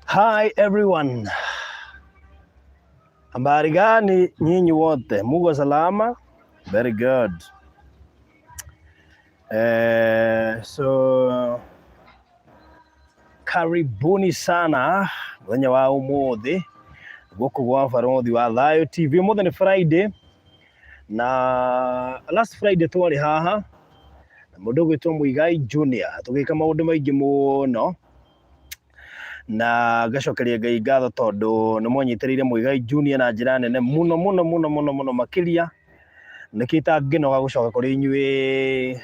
Hi everyone. Habari gani nyinyi wote? Muko salama? Very good. So karibuni sana muthenya wa umuthi guku gwa Barothi wa Thayo TV. Umuthi ni Friday na last Friday twari haha na mundu ugwitwo Muigai Junior tugika maundu maingi muno na ngacokeria Ngai ngatho tondu nĩ mwanyitĩrĩire Muigai Junior na njĩra nene mũno mũno mũno mũno mũno makĩria. Nĩkĩo itangĩnoga gũcoka kũrĩ inyuĩ.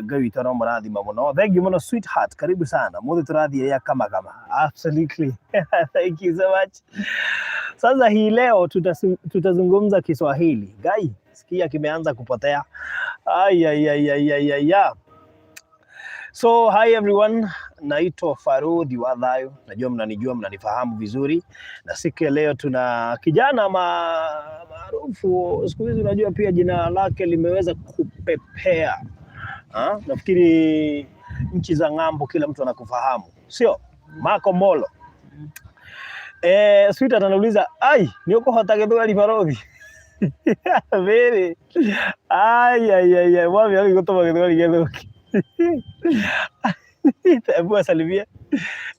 Ngai witũ aromũrathima mũno. Thank you mũno, sweetheart, karibu sana. Mũthĩ tũrathiĩ rĩa kamagama. Absolutely, thank you so much. Sasa hii leo tutazungumza Kiswahili. Ngai, sikia kimeanza kupotea. Ai, ai, ai, ai, ai, ai, ai. So hi everyone, naitwa Farudhi wa Thayo. Najua mnanijua, mnanifahamu vizuri, na siku ya leo tuna kijana maarufu siku hizi. Unajua pia jina lake limeweza kupepea ha? Nafikiri nchi za ng'ambo kila mtu anakufahamu, sio? Marco Molo. Sweetheart anauliza, ai, ni ukuhota Gĩthweri, Barothi? Really? Ai, ai, ai, ai, mwami agĩgũtũma Gĩthweri gĩthũke. Hebu asalimie.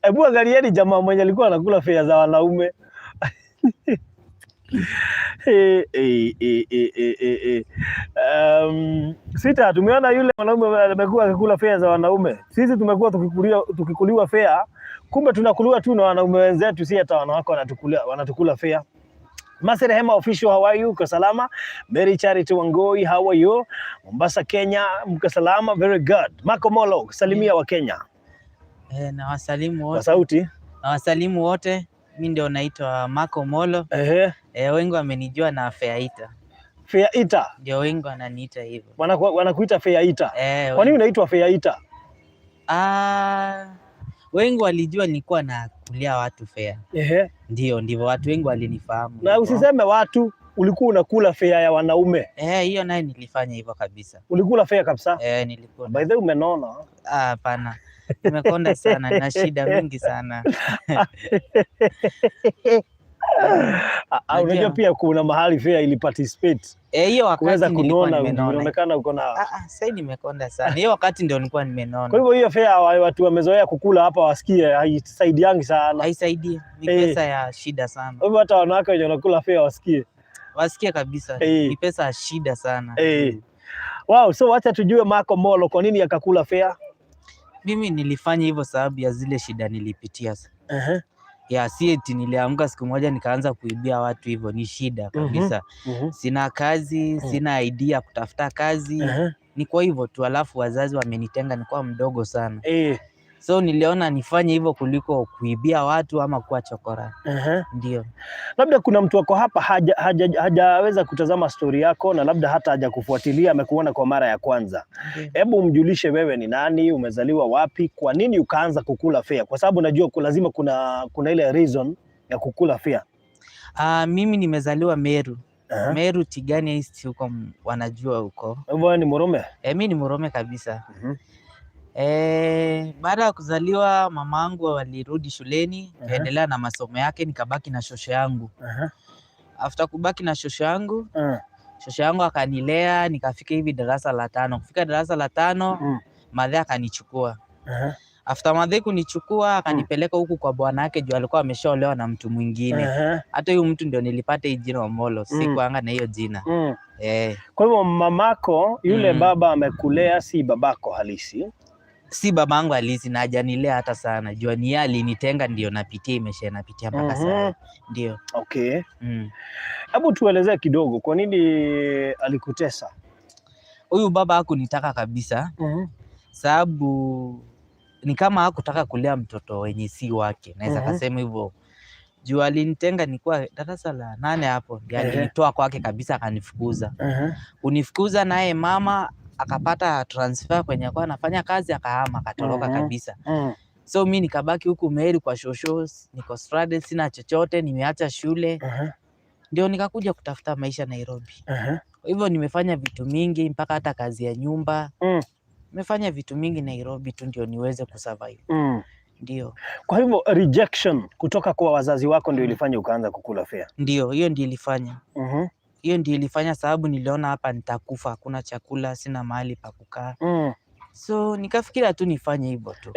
Hebu angalieni jamaa mwenye alikuwa anakula fare za wanaume. Eh. Sita, tumeona yule mwanaume amekuwa akikula fare za wanaume. Sisi tumekuwa tukikuliwa fare, kumbe tunakuliwa tu na wanaume wenzetu, si hata wanawake wanatukula fare. Mercy Rehema Official, how are you? Uko salama? Mary Charity Wangoi, how are you? Mombasa, Kenya, mko salama? Very good. Marco Molo, salimia wa Kenya. Na wasalimu kwa wote. Sauti. Na wasalimu wote. Mi ndio naitwa Marco Molo. Wengi wamenijua na Feaita. Feaita. Ndio wengi wananiita hivyo. Wanakuita Feaita. Eh. Kwa nini unaitwa Feaita? Ah, wengi walijua nilikuwa nakulia watu fare. Ndio, ndivyo watu wengi walinifahamu Na hivyo. Usiseme watu, ulikuwa unakula fare ya wanaume. Eh, hiyo naye nilifanya hivyo kabisa. Ulikula fare kabisa. Eh, nilikuwa By the way, umenona. Ah, hapana. Nimekonda sana na shida mingi sana. Ah, ah, unajua Najua. Pia kuna mahali fare ili participate Eh, hiyo wakati kuweza nilikuwa kunona, nimenona. unaonekana uko na Ah, ah, sasa nimekonda sana. Hiyo wakati ndio nilikuwa nimenona. Kwa hivyo hiyo fare watu wamezoea kukula hapa wasikie haisaidiangi sana. Haisaidii, ni pesa ya shida sana. Kwa hivyo hata wanawake wenye wanakula fare wasikie. Wasikie kabisa, ni pesa ya shida sana. Eh. Wow, so wacha tujue Marco Molo kwa nini akakula fare. Mimi nilifanya hivyo sababu ya zile shida nilipitia. Ya si eti niliamka siku moja nikaanza kuibia watu hivyo, ni shida kabisa. Sina kazi, sina idea ya kutafuta kazi. Ni kwa hivyo tu, alafu wazazi wamenitenga nilikuwa mdogo sana. So niliona nifanye hivyo kuliko kuibia watu ama kuwa chokora. Ndio. Labda kuna mtu wako hapa hajaweza kutazama stori yako na labda hata hajakufuatilia, amekuona kwa mara ya kwanza. Hebu mjulishe wewe ni nani, umezaliwa wapi, kwa nini ukaanza kukula fare? Kwa sababu najua lazima kuna ile reason ya kukula fare. Ah, mimi nimezaliwa Meru. Meru Tigania East huko wanajua huko. Kwa hivyo wewe ni Murume? Eh, mi ni Murome kabisa. Baada ya kuzaliwa mamangu walirudi shuleni, kaendelea na masomo yake, nikabaki na shosho yangu. After kubaki na shosho yangu, shosho yangu akanilea nikafika hivi darasa la tano. Kufika darasa la tano, madhe akanichukua. After madhe kunichukua akanipeleka huku kwa bwana yake juu alikuwa ameshaolewa na mtu mwingine. Hata huyu mtu ndio nilipata hii jina Omolo, sikuanga na hiyo jina. Eh. Kwa hivyo mamako yule baba amekulea si babako halisi. Si babangu halisi na hajanilea hata sana. Jua ni yeye alinitenga ndio napitia imesha napitia mpaka sasa. Ndio. Okay. Hebu tuelezee kidogo kwa nini alikutesa? Huyu baba hakunitaka kabisa sababu ni kama hakutaka kulea mtoto wenye si wake, naweza kasema hivyo. Juu alinitenga nilikuwa darasa la nane hapo, ndiye alinitoa kwake kabisa akanifukuza. Kunifukuza naye mama akapata transfer kwenye alikuwa anafanya kazi akahama akatoroka kabisa. So mi nikabaki huku Meru kwa shosho, niko stranded, sina chochote, nimeacha shule. Ndio nikakuja kutafuta maisha Nairobi. Kwa hivyo nimefanya vitu mingi mpaka hata kazi ya nyumba. Nimefanya vitu mingi Nairobi tu ndio niweze kusurvive. Ndio. Kwa hivyo rejection kutoka kwa wazazi wako ndio ilifanya ukaanza kukula fare. Ndio, hiyo ndio ilifanya. Hiyo ndio ilifanya sababu niliona hapa nitakufa, hakuna chakula, sina mahali pa kukaa. So nikafikiria tu nifanye hivyo tu.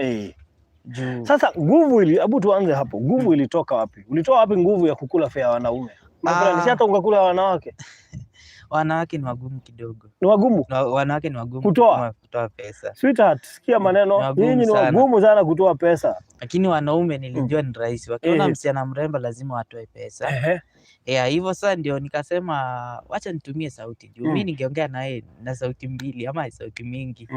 Juu Sasa nguvu ili, hebu tuanze hapo. Nguvu ilitoka wapi? Ulitoa wapi nguvu ya kukula fare ya wanaume? Maana si hata ungekula wanawake. Wanawake ni wagumu kidogo. Ni wagumu? Wanawake ni wagumu Kutoa? kutoa pesa. Sweetheart, sikia maneno. Ni wagumu Nyinyi ni sana. wagumu sana kutoa pesa. Lakini wanaume nilijua ni rahisi. Wakiona msichana mrembo lazima watoe pesa. Yeah, hivyo sasa ndio nikasema wacha nitumie sauti juu mimi ningeongea naye na sauti mbili ama sauti mingi.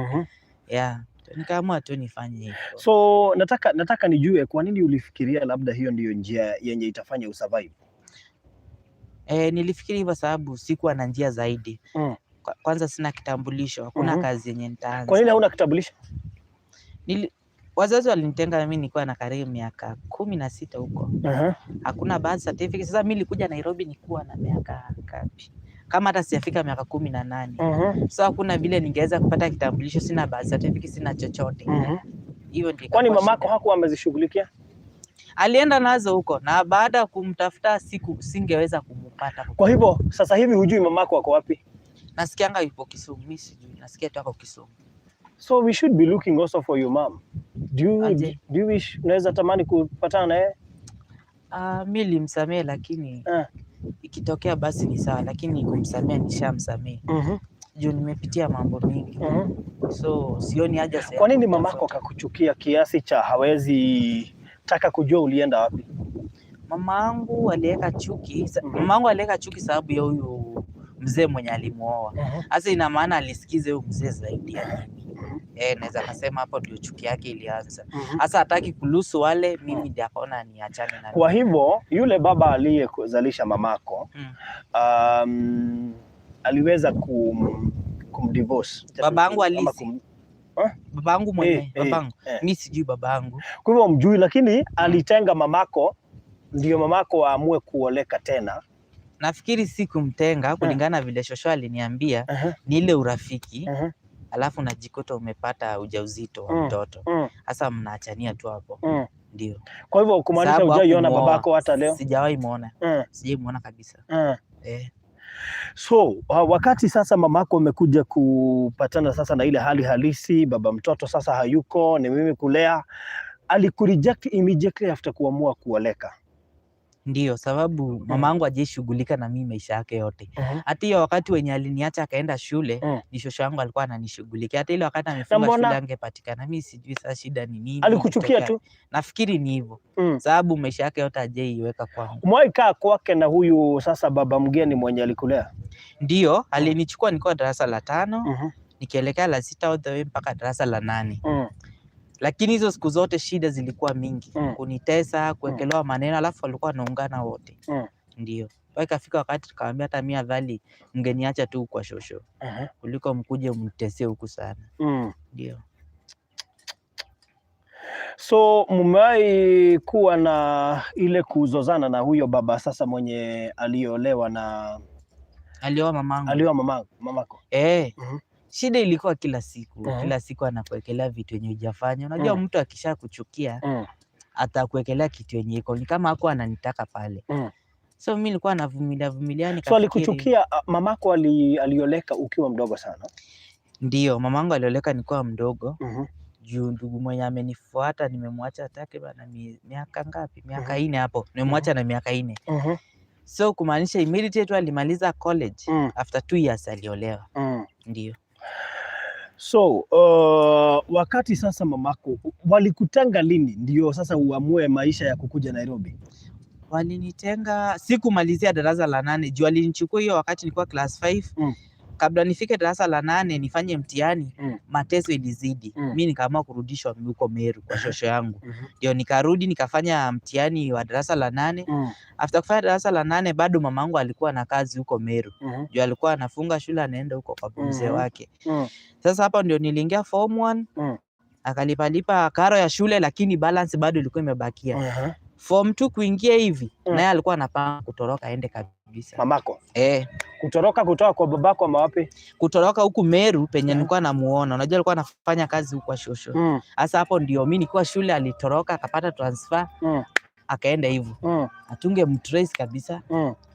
Yeah, nikaamua tu nifanye hivyo. So nataka nijue kwa nini ulifikiria labda hiyo ndiyo njia yenye itafanya usurvive. Nilifikiri hivyo sababu sikuwa na njia zaidi. Kwanza sina kitambulisho, hakuna kazi yenye nitaanza. Kwa nini hauna kitambulisho? Wazazi walinitenga mimi nilikuwa na karibu miaka 16 huko. Hakuna birth certificate. Sasa mimi nilikuja Nairobi nikuwa na miaka ngapi? Kama hata sijafika miaka 18. So hakuna vile ningeweza kupata kitambulisho, sina birth certificate, sina chochote. Hiyo ndio Kwani ikakuwa mamako shida. hakuwa amezishughulikia? Alienda nazo huko na baada ya kumtafuta siku singeweza kumpata. Kwa hivyo sasa hivi hujui mamako ako wapi? Nasikianga yupo Kisumu, mimi sijui. Nasikia tu ako Kisumu. So we should be looking also for your mom. Aje. Do you wish unaweza tamani kupatana na yeye? Mi nilimsamehe lakini ikitokea basi ni sawa, lakini kumsamehe nishamsamehe. Juu nimepitia mambo mingi. So sioni haja sasa. Kwa nini mamako akakuchukia kiasi cha hawezi taka kujua ulienda wapi? Mama yangu aliweka chuki, mama yangu aliweka chuki sababu ya huyu mzee mwenye alimuoa. Sasa ina maana alisikiza huyu mzee zaidi ya mimi. Naweza kasema hapo ndio chuki yake ilianza. Sasa hataki kulusu wale, mimi ndiye akaona niachane na Kwa hivyo yule baba aliyezalisha mamako aliweza kumdivorce. Babangu Ama alisi. Babangu mwenyewe, babangu. Mimi sijui babangu. Kwa hivyo mjui, lakini alitenga mamako ndio mamako aamue kuoleka tena. Nafikiri si kumtenga kulingana vile shosho aliniambia, ni ile urafiki. Alafu unajikuta umepata ujauzito wa mtoto. Sasa mnaachania tu hapo. Ndio. Kwa hivyo kumaanisha Sababu hujaiona hakumuoa. babako hata leo? Sijawahi muona. Sijawahi muona kabisa. So wakati sasa mamako amekuja kupatana sasa na ile hali halisi, baba mtoto sasa hayuko, ni mimi kulea, alikureject immediately after kuamua kuoleka? Ndio, sababu mamangu hajaishughulika na mimi maisha yake yote. Hata hiyo wakati wenye aliniacha akaenda shule, ni shosho yangu alikuwa ananishughulikia. Hata ile wakati amefunga shule angepatikana. Mimi sijui sasa shida ni nini. Alikuchukia ilitokea. tu? Nafikiri ni hivyo. Sababu maisha yake yote hajaiweka kwangu. Umewahi kaa kwake na huyu sasa baba mgeni mwenye alikulea? Ndio, alinichukua nikiwa darasa la 5, nikielekea la 6 all the way mpaka darasa la 8. Lakini hizo siku zote shida zilikuwa mingi. Kunitesa, kuwekelewa maneno, alafu walikuwa wanaungana wote. Ndio. Mpaka ikafika wakati tukamwambia hata mimi afadhali mngeniacha tu kwa shosho. Kuliko mkuje mnitesee huku sana. Ndio. So mmewahi kuwa na ile kuzozana na huyo baba sasa mwenye aliolewa na Alioa mamangu. Alioa mamako? Shida ilikuwa kila siku. Kila siku anakuwekelea vitu yenye hujafanya. Unajua mtu akishakuchukia, atakuwekelea kitu yenye iko. Ni kama hakuwa ananitaka pale. So mimi nilikuwa navumilia vumilia So nikafikiri alikuchukia, mamako alioleka ukiwa mdogo sana? Ndio, mamangu alioleka nikiwa mdogo. Juu ndugu mwenye amenifuata nimemwacha takriban miaka ngapi? Miaka 4 hapo. Nimemwacha na miaka 4. So kumaanisha immediately tu alimaliza college, after 2 years aliolewa. Ndio. So wakati sasa mamako walikutenga lini ndio sasa uamue maisha ya kukuja Nairobi? Walinitenga sikumalizia darasa la 8 juu alinichukua hiyo wakati nilikuwa class 5. Kabla nifike darasa la 8 nifanye mtihani, mateso ilizidi. Mimi nikaamua kurudishwa huko Meru kwa shosho yangu. Ndio nikarudi nikafanya mtihani wa darasa la 8. After kufanya darasa la 8 bado mamangu alikuwa na kazi huko Meru. Juu alikuwa anafunga shule anaenda huko kwa mzee wake. Sasa hapa ndio niliingia form 1. Akalipalipa karo ya shule lakini balance bado ilikuwa imebakia. Form 2 kuingia hivi, naye alikuwa anapanga kutoroka aende kabisa. kabisa. Mamako Eh, kutoroka kutoka kwa babako ama wapi? Kutoroka huku Meru penye nilikuwa namuona. Unajua alikuwa anafanya kazi huku kwa shosho. Sasa hapo ndio mimi nilikuwa shule, alitoroka akapata transfer akaenda hivyo. Atunge mtrace kabisa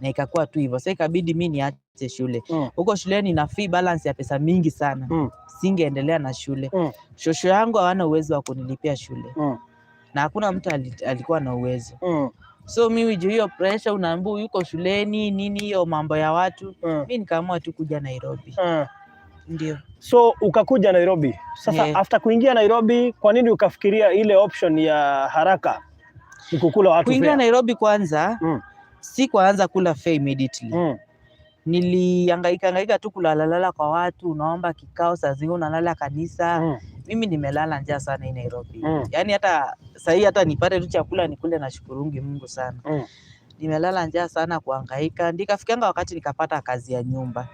na ikakuwa tu hivyo. Sasa ikabidi mimi niache shule. Huko shuleni na fee balance ya pesa mingi sana. Singeendelea na shule. Shosho yangu hawana uwezo wa kunilipia shule. Na hakuna mtu alikuwa na uwezo. So mimi juu hiyo pressure, unaambiwa yuko shuleni nini, hiyo mambo ya watu, mi nikaamua tu kuja Nairobi. Ndio. So ukakuja Nairobi. Sasa Yeah. after kuingia Nairobi, kwa nini ukafikiria ile option ya haraka ni kukula watu Kuingia fare? Nairobi kwanza, si kuanza kula fare immediately. Nilihangaika hangaika tu kulalalala kwa watu, unaomba kikao, saa zingine unalala kanisa. Mimi nimelala njaa sana hii Nairobi. Yaani hata sahii hata nipate tu chakula nikule na shukurungi Mungu sana. Nimelala njaa sana kuhangaika. Nikafikanga wakati nikapata kazi ya nyumba.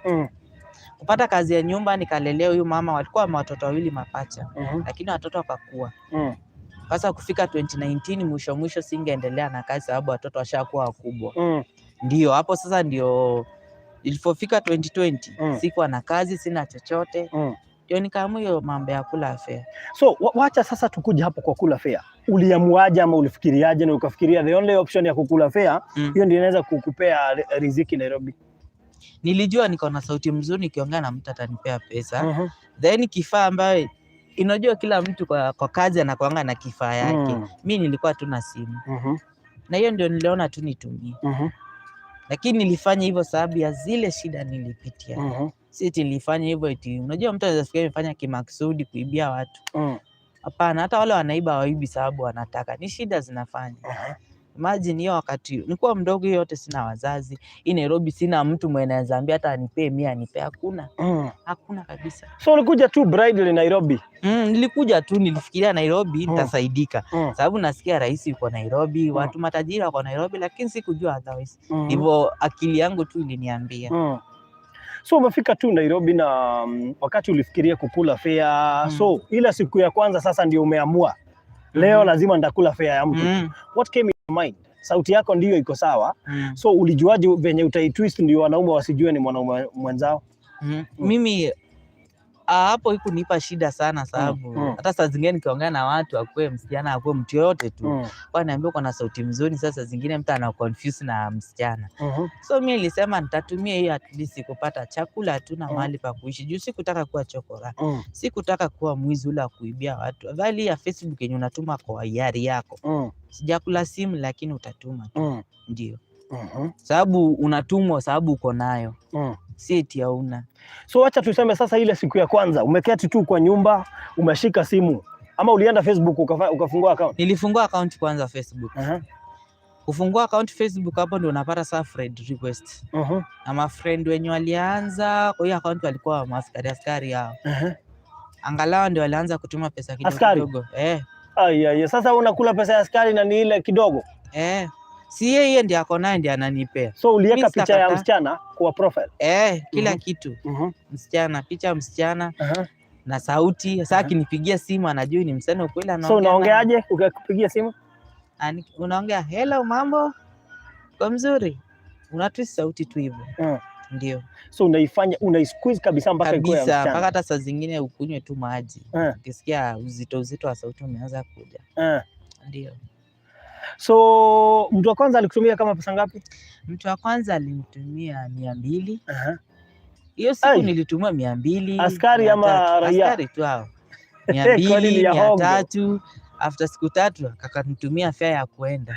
Kupata kazi ya nyumba nikalelea huyu mama, walikuwa watoto wawili mapacha, lakini watoto wakakua. Sasa kufika 2019 mwisho mwisho singeendelea na kazi sababu watoto washakuwa wakubwa. Ndio hapo sasa ndio ilipofika 2020 sikuwa na kazi, sina chochote. Ndio nikaamua hiyo mambo ya kula fare. So wacha sasa tukuja hapo kwa kula fare. Uliamuaje ama ulifikiriaje na ukafikiria the only option ya kukula fare hiyo ndio inaweza kukupea riziki Nairobi? Nilijua niko na sauti mzuri, nikiongea na mtu atanipea pesa. Then kifaa ambayo inajua kila mtu kwa kazi anakuanga na kifaa yake. Mi nilikuwa tu na simu na hiyo ndio niliona tu nitumie, lakini nilifanya hivyo sababu ya zile shida nilipitia. Si eti nilifanya hivyo eti, unajua mtu anaweza fikiria nimefanya kimakusudi kuibia watu. Hapana, hata wale wanaiba hawaibi sababu wanataka, ni shida zinafanya. Imagine hiyo wakati nilikuwa mdogo, hiyo yote sina wazazi. Hii Nairobi sina mtu mwenye anaweza ambia hata anipee 100 anipee, hakuna, hakuna kabisa. So ulikuja tu blindly Nairobi? Nilikuja tu nilifikiria Nairobi nitasaidika sababu nasikia rais yuko Nairobi, watu matajiri wako Nairobi, lakini sikujua otherwise. Hivyo akili yangu tu iliniambia. So umefika tu Nairobi na wakati ulifikiria kukula fare so ile siku ya kwanza sasa ndio umeamua leo lazima nitakula fare ya mtu. What came in your mind? Sauti yako ndiyo iko sawa. So ulijuaje venye utaitwist ndio wanaume wasijue ni mwanaume mwenzao? Mimi hapo ikunipa shida sana sababu hata saa zingine nikiongea na watu, akuwe msichana akuwe mtu yoyote tu, wanaambia uko na sauti mzuri. Sasa zingine mtu ana confuse na msichana. So mi nilisema nitatumia hiyo at least kupata chakula tu na mahali pa kuishi, juu sikutaka kuwa chokora, sikutaka kuwa mwizi ule wa kuibia watu. Vali ya Facebook yenye unatuma kwa hiari yako, sijakula simu lakini utatuma tu, ndio sababu unatumwa sababu uko nayo, si eti hauna. So wacha tuseme sasa, ile siku ya kwanza umeketi tu kwa nyumba umeshika simu, ama ulienda Facebook ukafungua account? Nilifungua account kwanza Facebook. Kufungua account Facebook, hapo ndio unapata saa friend request na mafriend wenye walianza kwa hiyo account walikuwa maaskari, askari hao. Angalau ndio walianza kutuma pesa kidogo Askari? kidogo. Eh, Ai, ai, sasa unakula pesa ya askari na ni ile kidogo. Eh. Si yeye ndiye ako naye ndiye ananipea. So uliweka Mimi picha ya sitakataa. msichana kwa profile? Eh, kila kitu. Msichana, picha msichana na sauti. Sasa akinipigia simu anajua ni msichana ukweli anaongea. So unaongeaje ukikupigia simu? Unaongea hello, mambo? Kwa mzuri. Unatwist sauti tu hivyo. Ndio. So unaifanya unaisqueeze kabisa mpaka ikuwe ya Kabisa, mpaka msichana. hata saa zingine ukunywe tu maji. Ukisikia uzito uzito wa sauti umeanza kuja. Ndio. So mtu wa kwanza alikutumia kama pesa ngapi? Mtu wa kwanza alinitumia 200. Hiyo siku Ai. nilitumia 200. Askari mia ama tatu. raia? Askari tu hao. mia Kwani ni mbili, ya mia hongo? tatu. After siku 3 akanitumia fare ya kuenda.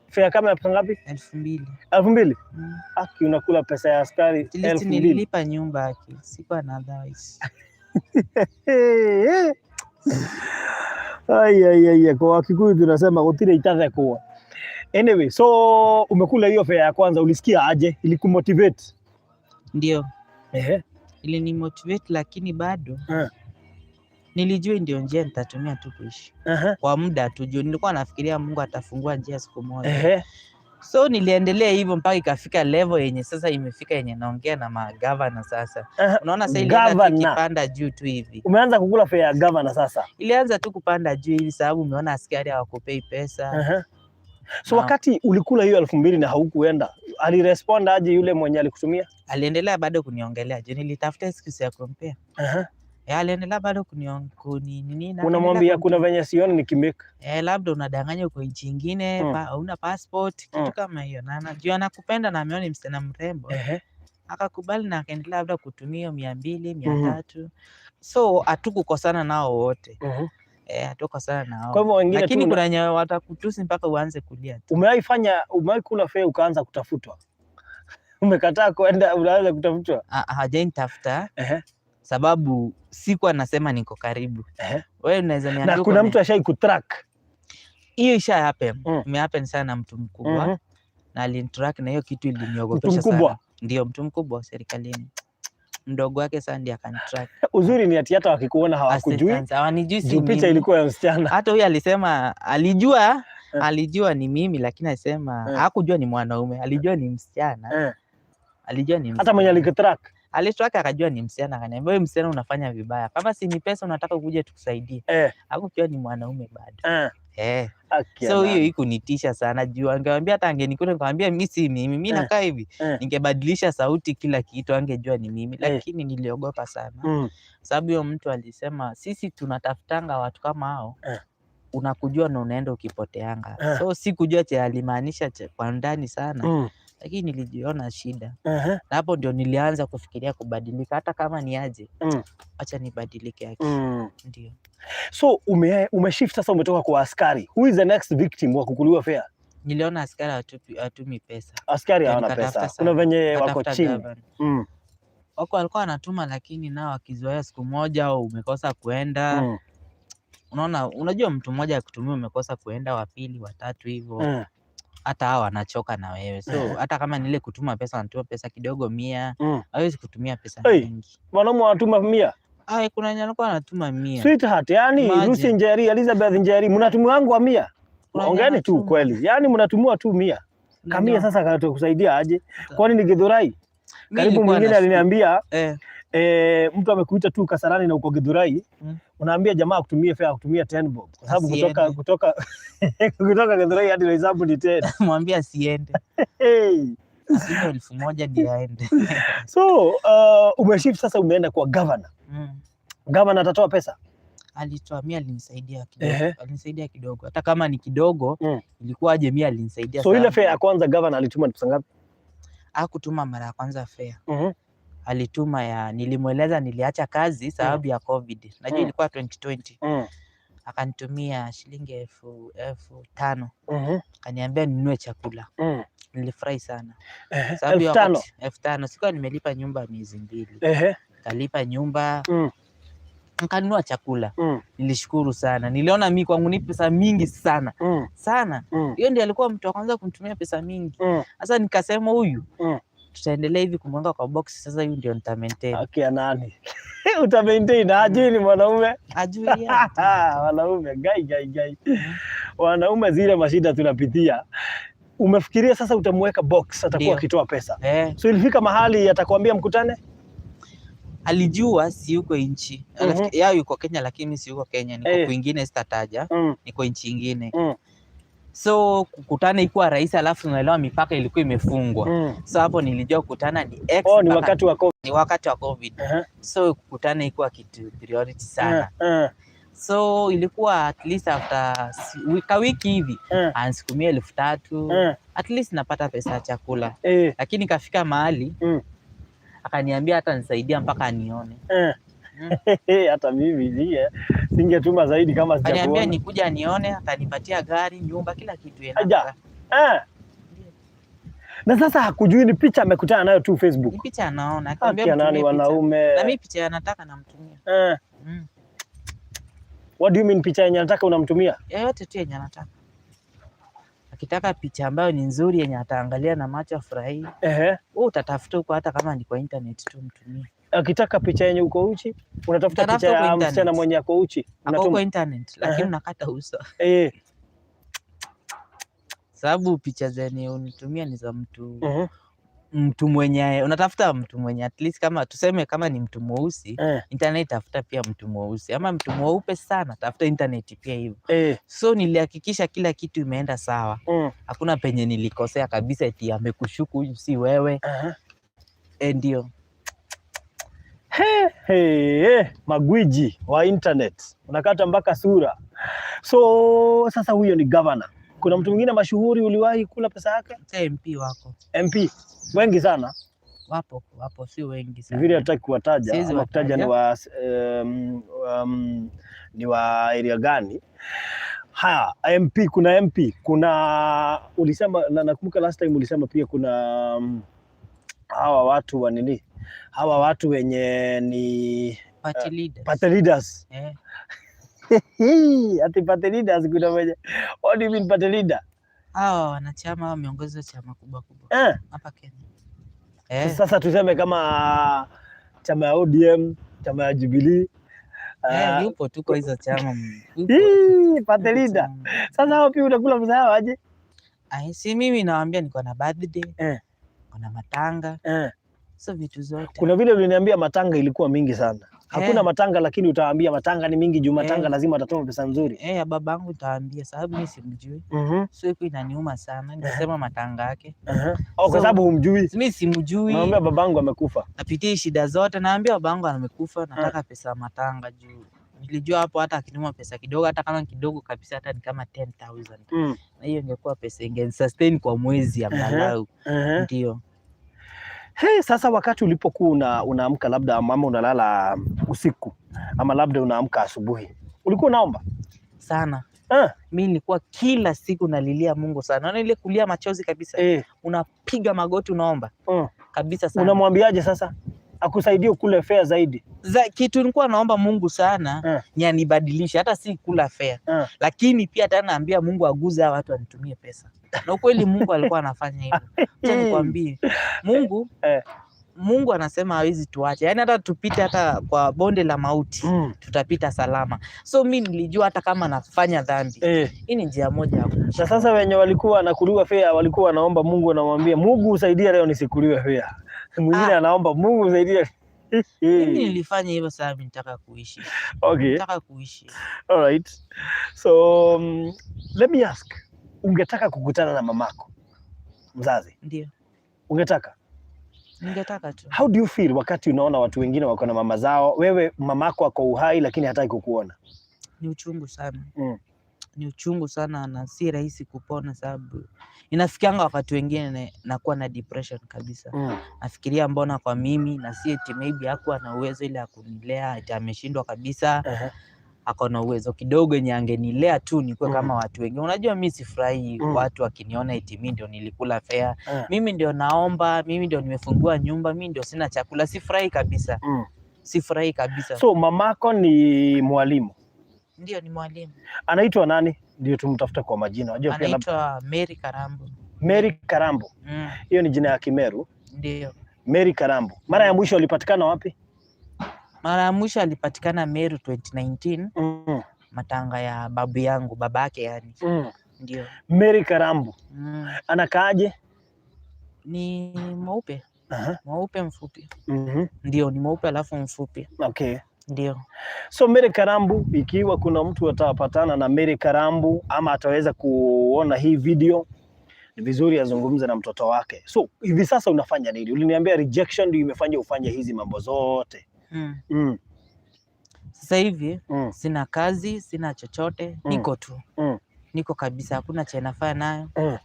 Fare kama ya pesa ngapi? 2000. 2000? Mm. Aki, unakula pesa ya askari At least 2000. nililipa nyumba aki. Sikuwa na otherwise. Hey, hey. Ai, ai, ai, kwa Wakikuyu tunasema gutire itathekwo. Anyway, so umekula hiyo fare ya kwanza, ulisikia aje? Ilikumotivate? Ndio. Ilinimotivate, lakini bado nilijua ndio njia nitatumia tu kuishi kwa muda tu, juu nilikuwa nafikiria Mungu atafungua njia siku moja. So niliendelea hivyo mpaka ikafika level yenye sasa imefika yenye naongea na magavana sasa. Unaona sasa ilianza tu Gavana. ikipanda juu tu hivi. Umeanza kukula fare ya gavana sasa. Ilianza tu kupanda juu hivi sababu umeona askari hawakupei pesa. So Na wakati ulikula hiyo 2000 na haukuenda, Alirespond aje yule mwenye alikutumia? Aliendelea bado kuniongelea juu nilitafuta excuse ya kumpea. Aliendelea bado kuni nini na Unamwambia kuna venye sioni nikimake. Labda unadanganya uko nchi ingine, hauna passport, kitu kama hiyo. Na anajua anakupenda na ameona ni msichana mrembo. Akakubali na akaendelea labda kutumia hiyo 200, mia tatu. So hatukukosana nao wote. Hatukukosana nao. Kwa hivyo wengine Lakini tu kuna wenye watakutusi mpaka uanze kulia tu. Umewahi kula fare ukaanza kutafutwa? Umekataa kwenda unaanza kutafutwa? Hawajanitafuta sababu sikuwa nasema niko karibu. Wewe unaweza niambia Na uko kuna mtu ashai kutrack? Hiyo isha happen. Imehappen sana na mtu mkubwa. Na alinitrack na hiyo kitu iliniogopesha Mtu mkubwa? sana. Ndio, mtu mkubwa serikalini. Mdogo wake sasa ndiye akanitrack. Uzuri ni ati hata wakikuona hawakujui. Assistance, hawanijui si Juu picha mimi. ilikuwa ya msichana. Hata huyu alisema alijua, alijua ni mimi, lakini alisema hakujua ni mwanaume, alijua ni msichana. Alijua ni Hata mwenye msichana. alikutrack. Alitrack akajua ni msichana, akaniambia wewe msichana unafanya vibaya. Kama si ni pesa unataka ukuje tukusaidie. Hakujua ni mwanaume bado. Haki ya So hiyo nani. ikunitisha sana juu angewaambia, hata angenikuta nikamwambia mimi si mimi, mimi nakaa hivi. Ningebadilisha sauti kila kitu angejua ni mimi, lakini niliogopa sana. Sababu hiyo mtu alisema sisi tunatafutanga watu kama hao. Unakujua na unaenda ukipoteanga. So sikujua che alimaanisha kwa ndani sana. Lakini nilijiona shida. Na hapo ndio nilianza kufikiria kubadilika, hata kama ni aje. Acha nibadilike aki. Ndio. So umeshift sasa, umetoka kwa askari. Who is the next victim wa kukuliwa fare? Niliona askari hatumi pesa. Askari Ndio hawana nikatafuta pesa. sana. Kuna venye wako Nikatafuta chini. gavana. Wako walikuwa wanatuma, lakini nao wakizoea siku moja au umekosa kuenda. Unaona, unajua mtu mmoja akutumia umekosa kuenda, wa pili, wa tatu hivyo. Hata hao wanachoka na wewe. So hata kama ni ile kutuma pesa, wanatuma pesa kidogo 100, hawezi kutumia pesa Hey, mingi. wanaume wanatuma 100. Ai, kuna wenye walikuwa wanatuma 100. Sweetheart, yani Imagine. Lucy Njeri, Elizabeth Njeri, mnatumia wangu wa 100. Kuna wenye Ongeeni tu wanatuma. ukweli. Yani mnatumia tu 100. Kuna Kamia wenye sasa katakusaidia aje? Hata- Kwani ni Githurai? Mimi Karibu nilikuwa mwingine nashukuru. aliniambia mtu amekuita tu Kasarani na uko Githurai, unaambia jamaa akutumie fare, akutumia 10 bob kwa sababu kutoka Asiende. kutoka Githurai hadi Roysambu ni 10. Mwambie asiende. Hey. Asime 1000 ndiye aende. So umeshift sasa, umeenda kwa governor. Governor atatoa pesa? Alitoa, mimi alinisaidia kidogo. Alinisaidia kidogo. Hata kama ni kidogo, ilikuwa aje, mimi alinisaidia So ile sana. fare ya kwanza governor alituma ni pesa ngapi? Hakutuma mara ya kwanza fare. Alituma ya, nilimweleza niliacha kazi sababu ya COVID. Najua ilikuwa 2020. Akanitumia shilingi 5,000. Akaniambia ninunue chakula. Nilifurahi sana. Sababu 5,000? wakati 5,000 sikuwa nimelipa nyumba miezi 2. Nikalipa nyumba, nikanunua chakula. Nilishukuru sana. Niliona mimi kwangu ni pesa mingi sana. Sana. Hiyo ndiyo alikuwa mtu wa kwanza kumtumia pesa mingi. Sasa nikasema huyu tutaendelea hivi kumweka kwa box, sasa huyu ndio nita maintain. Haki ya nani? Uta maintain ajui ni mwanaume. Ajui yeye ata Wanaume gai gai gai. Wanaume zile mashida tunapitia. Umefikiria sasa utamweka box, atakuwa Ndio. akitoa pesa. Eh. So ilifika mahali atakwambia mkutane? Alijua si yuko nchi. Yao yuko Kenya lakini mimi si yuko Kenya, niko kwingine sitataja, niko nchi ingine. So kukutana ikuwa rahisi, alafu tunaelewa mipaka ilikuwa imefungwa. So hapo nilijua kukutana ni X Oh, ni mpaka wakati wa COVID. ni wakati wa COVID. So kukutana ikuwa kitu priority sana. So ilikuwa at least after wiki hivi anisukumia 3,000 at least napata pesa ya chakula. Lakini kafika mahali akaniambia hata nisaidia mpaka anione. Hata mimi ndiye singetuma zaidi kama Akaniambia sijakuona. nikuja anione, akanipatia gari, nyumba, kila kitu yeye Aja. anataka. Na sasa hakujui ni picha amekutana nayo tu Facebook. Ni picha anaona, Haki akaniambia ya nani mtumie picha. wanaume. Na mimi picha anataka namtumia. What do you mean picha yenye anataka unamtumia? Yoyote tu yenye anataka. Akitaka picha ambayo ni nzuri yenye ataangalia na macho afurahie. Wewe utatafuta huko hata kama ni kwa internet tu mtumie. Akitaka picha yenye uko uchi, unatafuta Utatafuta picha huko ya internet. msichana mwenye ako uchi, Ako huko unatuma. internet lakini unakata uso. Sababu picha zenye unitumia ni za mtu Mtu mwenye unatafuta, mtu mwenye at least kama tuseme kama ni mtu mweusi, internet tafuta pia mtu mweusi, ama mtu mweupe sana tafuta internet pia hivyo. So nilihakikisha kila kitu imeenda sawa. Hakuna penye nilikosea kabisa eti amekushuku huyu si wewe. E, ndio. He, he, he, magwiji wa internet unakata mpaka sura. So sasa huyo ni governor. Kuna mtu mwingine mashuhuri uliwahi kula pesa yake? Hata MP wako. MP wengi sana. Wapo, wapo, si wengi sana. Vile hataki kuwataja Siwezi ama kutaja ni wataja. wa ni wa area gani. Haya, MP, kuna MP, kuna ulisema na nakumbuka last time ulisema pia kuna hawa watu wa nini, hawa watu wenye ni Party leaders. Party leaders. Eh. Hii, ati party leaders kuna wenye, what do you mean party leader? Hawa wanachama au viongozi wa chama kubwa kubwa hapa Kenya. Eh. Sasa tuseme kama chama ya ODM, chama ya Jubilee. Eh, yupo tu kwa hizo chama. Yupo. Hii, party Yupo leader. chama. Sasa hao pia unakula pesa yao aje? Ai, si mimi nawaambia niko na birthday, niko na matanga, so vitu zote. Kuna vile uliniambia matanga ilikuwa mingi sana. Hakuna matanga lakini utaambia matanga ni mingi juu matanga lazima atatoa pesa nzuri. Eh, ya babangu nitawaambia sababu mimi simjui. So iko inaniuma sana nikisema matanga yake. Oh, kwa So, sababu humjui. mimi simjui. Naambia babangu amekufa. Napitia shida zote, naambia babangu amekufa, nataka pesa ya matanga juu nilijua hapo hata akinunua pesa kidogo, hata kama kidogo kabisa, hata ni kama 10,000. Na hiyo ingekuwa pesa ingesustain kwa mwezi angalau. Ndio. Hey, sasa wakati ulipokuwa unaamka labda ama unalala usiku ama labda unaamka asubuhi, ulikuwa unaomba? Sana. Mi nilikuwa kila siku nalilia Mungu sana. Naona ile kulia machozi kabisa. Unapiga magoti unaomba. Kabisa sana. Unamwambiaje sasa? Akusaidie ukule fare zaidi. Kitu nilikuwa naomba Mungu sana ni anibadilishe, hata si kula fare. Lakini pia hata naambia Mungu aguze hawa watu anitumie pesa. Na ukweli Mungu alikuwa anafanya hivyo. Acha nikwambie, Mungu anasema hawezi tuache. Yaani hata tupite hata kwa bonde la mauti, tutapita salama. So mi nilijua hata kama nafanya dhambi, hii ni njia moja ya kumshukuru. Na sasa wenye walikuwa wanakuliwa fare walikuwa wanaomba Mungu, wanamwambia Mungu usaidie leo nisikuliwe fare. Mwingine anaomba Mungu usaidie. Mimi nilifanya hivyo sababu nitaka kuishi. Nitaka kuishi. All right. So let me ask, ungetaka kukutana na mamako mzazi? Ndio. Ungetaka? Ningetaka tu. How do you feel wakati unaona watu wengine wako na mama zao, wewe mamako ako uhai lakini hataki kukuona? Ni uchungu sana. Ni uchungu sana na si rahisi kupona sababu inafikianga wakati wengine nakuwa na depression kabisa. Nafikiria mbona kwa mimi na si eti maybe hakuwa na uwezo ile ya kunilea, eti ameshindwa kabisa. Ako na uwezo kidogo yenye angenilea tu nikuwe kama watu wengine. Unajua mi sifurahi watu wakiniona eti mi ndio nilikula fare. Mimi ndio naomba, mimi ndio nimefungua nyumba, mimi ndio sina chakula. Sifurahi kabisa. Sifurahi kabisa. So mamako ni mwalimu? Ndio, ni mwalimu. Anaitwa nani? Ndio tumtafute kwa majina. Unajua pia labda Anaitwa Mary Karambo. Mary Karambo. Hiyo ni jina ya Kimeru. Ndio. Mary Karambo. Mara ya mwisho alipatikana wapi? Mara ya mwisho alipatikana Meru 2019, matanga ya babu yangu, babake yani. Ndio. Mary Karambo. Anakaaje? Ni mweupe. Mweupe mfupi. Ndio, ni mweupe alafu mfupi. Ndio. So Mary Karambu, ikiwa kuna mtu atapatana na Mary Karambu ama ataweza kuona hii video, ni vizuri azungumze na mtoto wake. So hivi sasa unafanya nini? Uliniambia rejection ndio imefanya ufanye hizi mambo zote. Sasa hivi sina kazi, sina chochote, niko tu. Niko kabisa, hakuna cha nafanya nayo.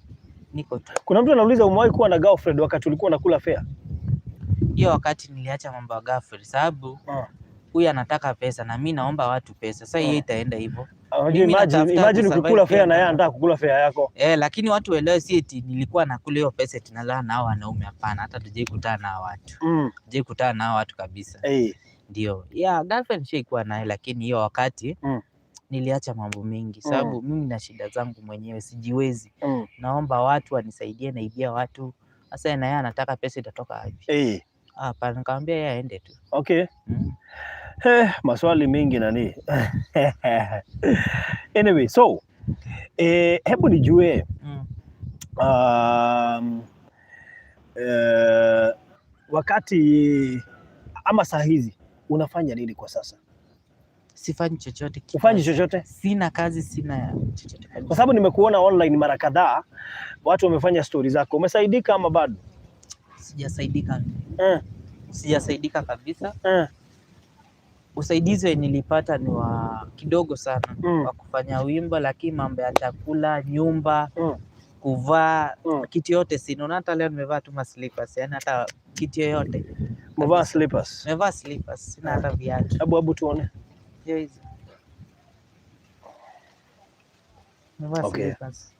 Niko tu. Kuna mtu anauliza umewahi kuwa na girlfriend wakati ulikuwa unakula fare? Hiyo wakati niliacha mambo ya girlfriend sababu huyu anataka pesa na mimi naomba watu pesa. Sasa hiyo itaenda hivyo. Unajua, Mimi natafuta imagine kusurvive ukikula pia fare na yeye kama anataka kukula fare yako. Eh, lakini watu waelewe si eti nilikuwa nakula hiyo pesa eti nalala na hao wanaume, hapana. Hata tujai kutana na hao watu. Tujai kutana na hao watu kabisa. Ndio. Yeah, girlfriend nishaikuwa naye lakini hiyo wakati niliacha mambo mengi sababu mimi na shida zangu mwenyewe sijiwezi. Naomba watu wanisaidie, naibia watu. Sasa na yeye anataka pesa itatoka wapi? Hapana, nikamwambia yeye aende tu. Maswali mengi nani. Anyway, so hebu nijue Wakati ama saa hizi unafanya nini kwa sasa? Sifanyi chochote Ufanyi kikazi. Chochote? Sina kazi, sina chochote Kwa kabisa. sababu nimekuona online mara kadhaa, watu wamefanya stori zako. Umesaidika ama bado? Sijasaidika. Sijasaidika kabisa. Usaidizi wenye nilipata ni wa kidogo sana wa kufanya wimbo, lakini mambo ya chakula, nyumba, kuvaa, kitu yote sina. Unaona hata leo nimevaa tu ma slippers, yani hata kitu yoyote Umevaa kabisa. Slippers. Nimevaa slippers, sina hata viatu. Hebu hebu tuone. Ndio hizi. Nimevaa slippers.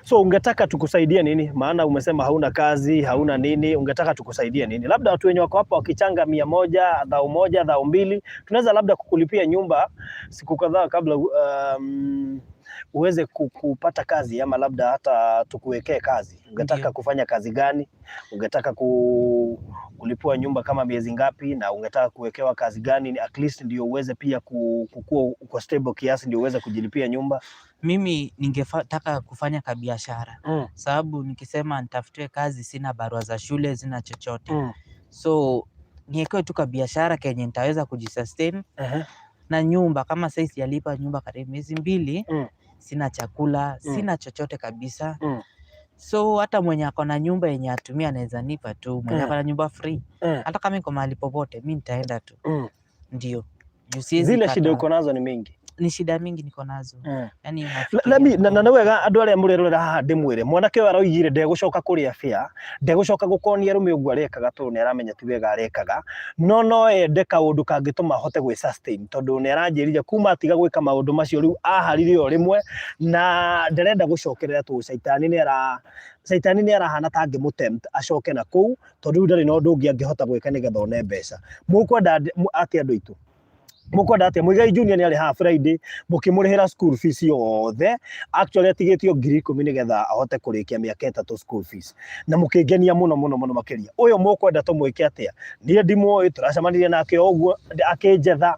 So ungetaka tukusaidie nini? Maana umesema hauna kazi, hauna nini, ungetaka tukusaidie nini? Labda watu wenye wako hapa wakichanga 100, 1000, 2000, tunaweza labda kukulipia nyumba siku kadhaa kabla uweze kupata kazi ama labda hata tukuwekee kazi. Ungetaka kufanya kazi gani? Ungetaka kulipiwa nyumba kama miezi ngapi? Na ungetaka kuwekewa kazi gani? At least ndio uweze pia kukua uko stable kiasi ndio uweze kujilipia nyumba. Mimi ningetaka kufanya kabiashara, sababu nikisema nitafutiwe kazi, sina barua za shule, sina chochote. So niekewe tu kabiashara kenye nitaweza kujisustain na nyumba. Kama sasa sijalipa nyumba karibu miezi 2, sina chakula, sina chochote kabisa. So hata mwenye ako na nyumba yenye atumia anaweza nipa tu, mwenye ako na nyumba free, hata kama iko mahali popote, mi nitaenda tu, ndio juu siwezi Zile shida kata. uko nazo ni mingi. Ni shida mingi niko nazo, yani Let me unafikiria na wega andũ arĩa mũrerorera haha ndĩmwĩre mwanake ũyũ aroigire ndegũcoka kũrĩa bĩa, ndegũcoka gũkonia arũme ũguo arekaga tondũ nĩ aramenya ti wega arekaga, no ende kaũndũ kangĩtũma ahote gwĩ sustain tondũ nĩ aranjĩrire kuma atiga gwĩka maũndũ macio rĩu aharire o rĩmwe na ndarenda gũcokerera tondũ caitani nĩ arahana ta angĩmũtempt acoke na kũu tondũ rĩu ndarĩ na ũndũ ũngĩ angĩhota gwĩka nĩgetha one mbeca. Mũkwenda atĩa andũ aitũ? Mũkwenda atĩa? Muigai Junior nĩ arĩ haha Friday mũkĩmũrĩhĩra school fees yothe. Actually atigĩtio 10,000 nĩgetha ahote kũrĩkia mĩaka 3 school fees, na mũkĩngenia mũno mũno mũno makĩria. Ũyũ mũkwenda tũmwĩke atĩa? Niĩ ndimũĩ, tũracemanirie nake o ũguo akĩnjetha.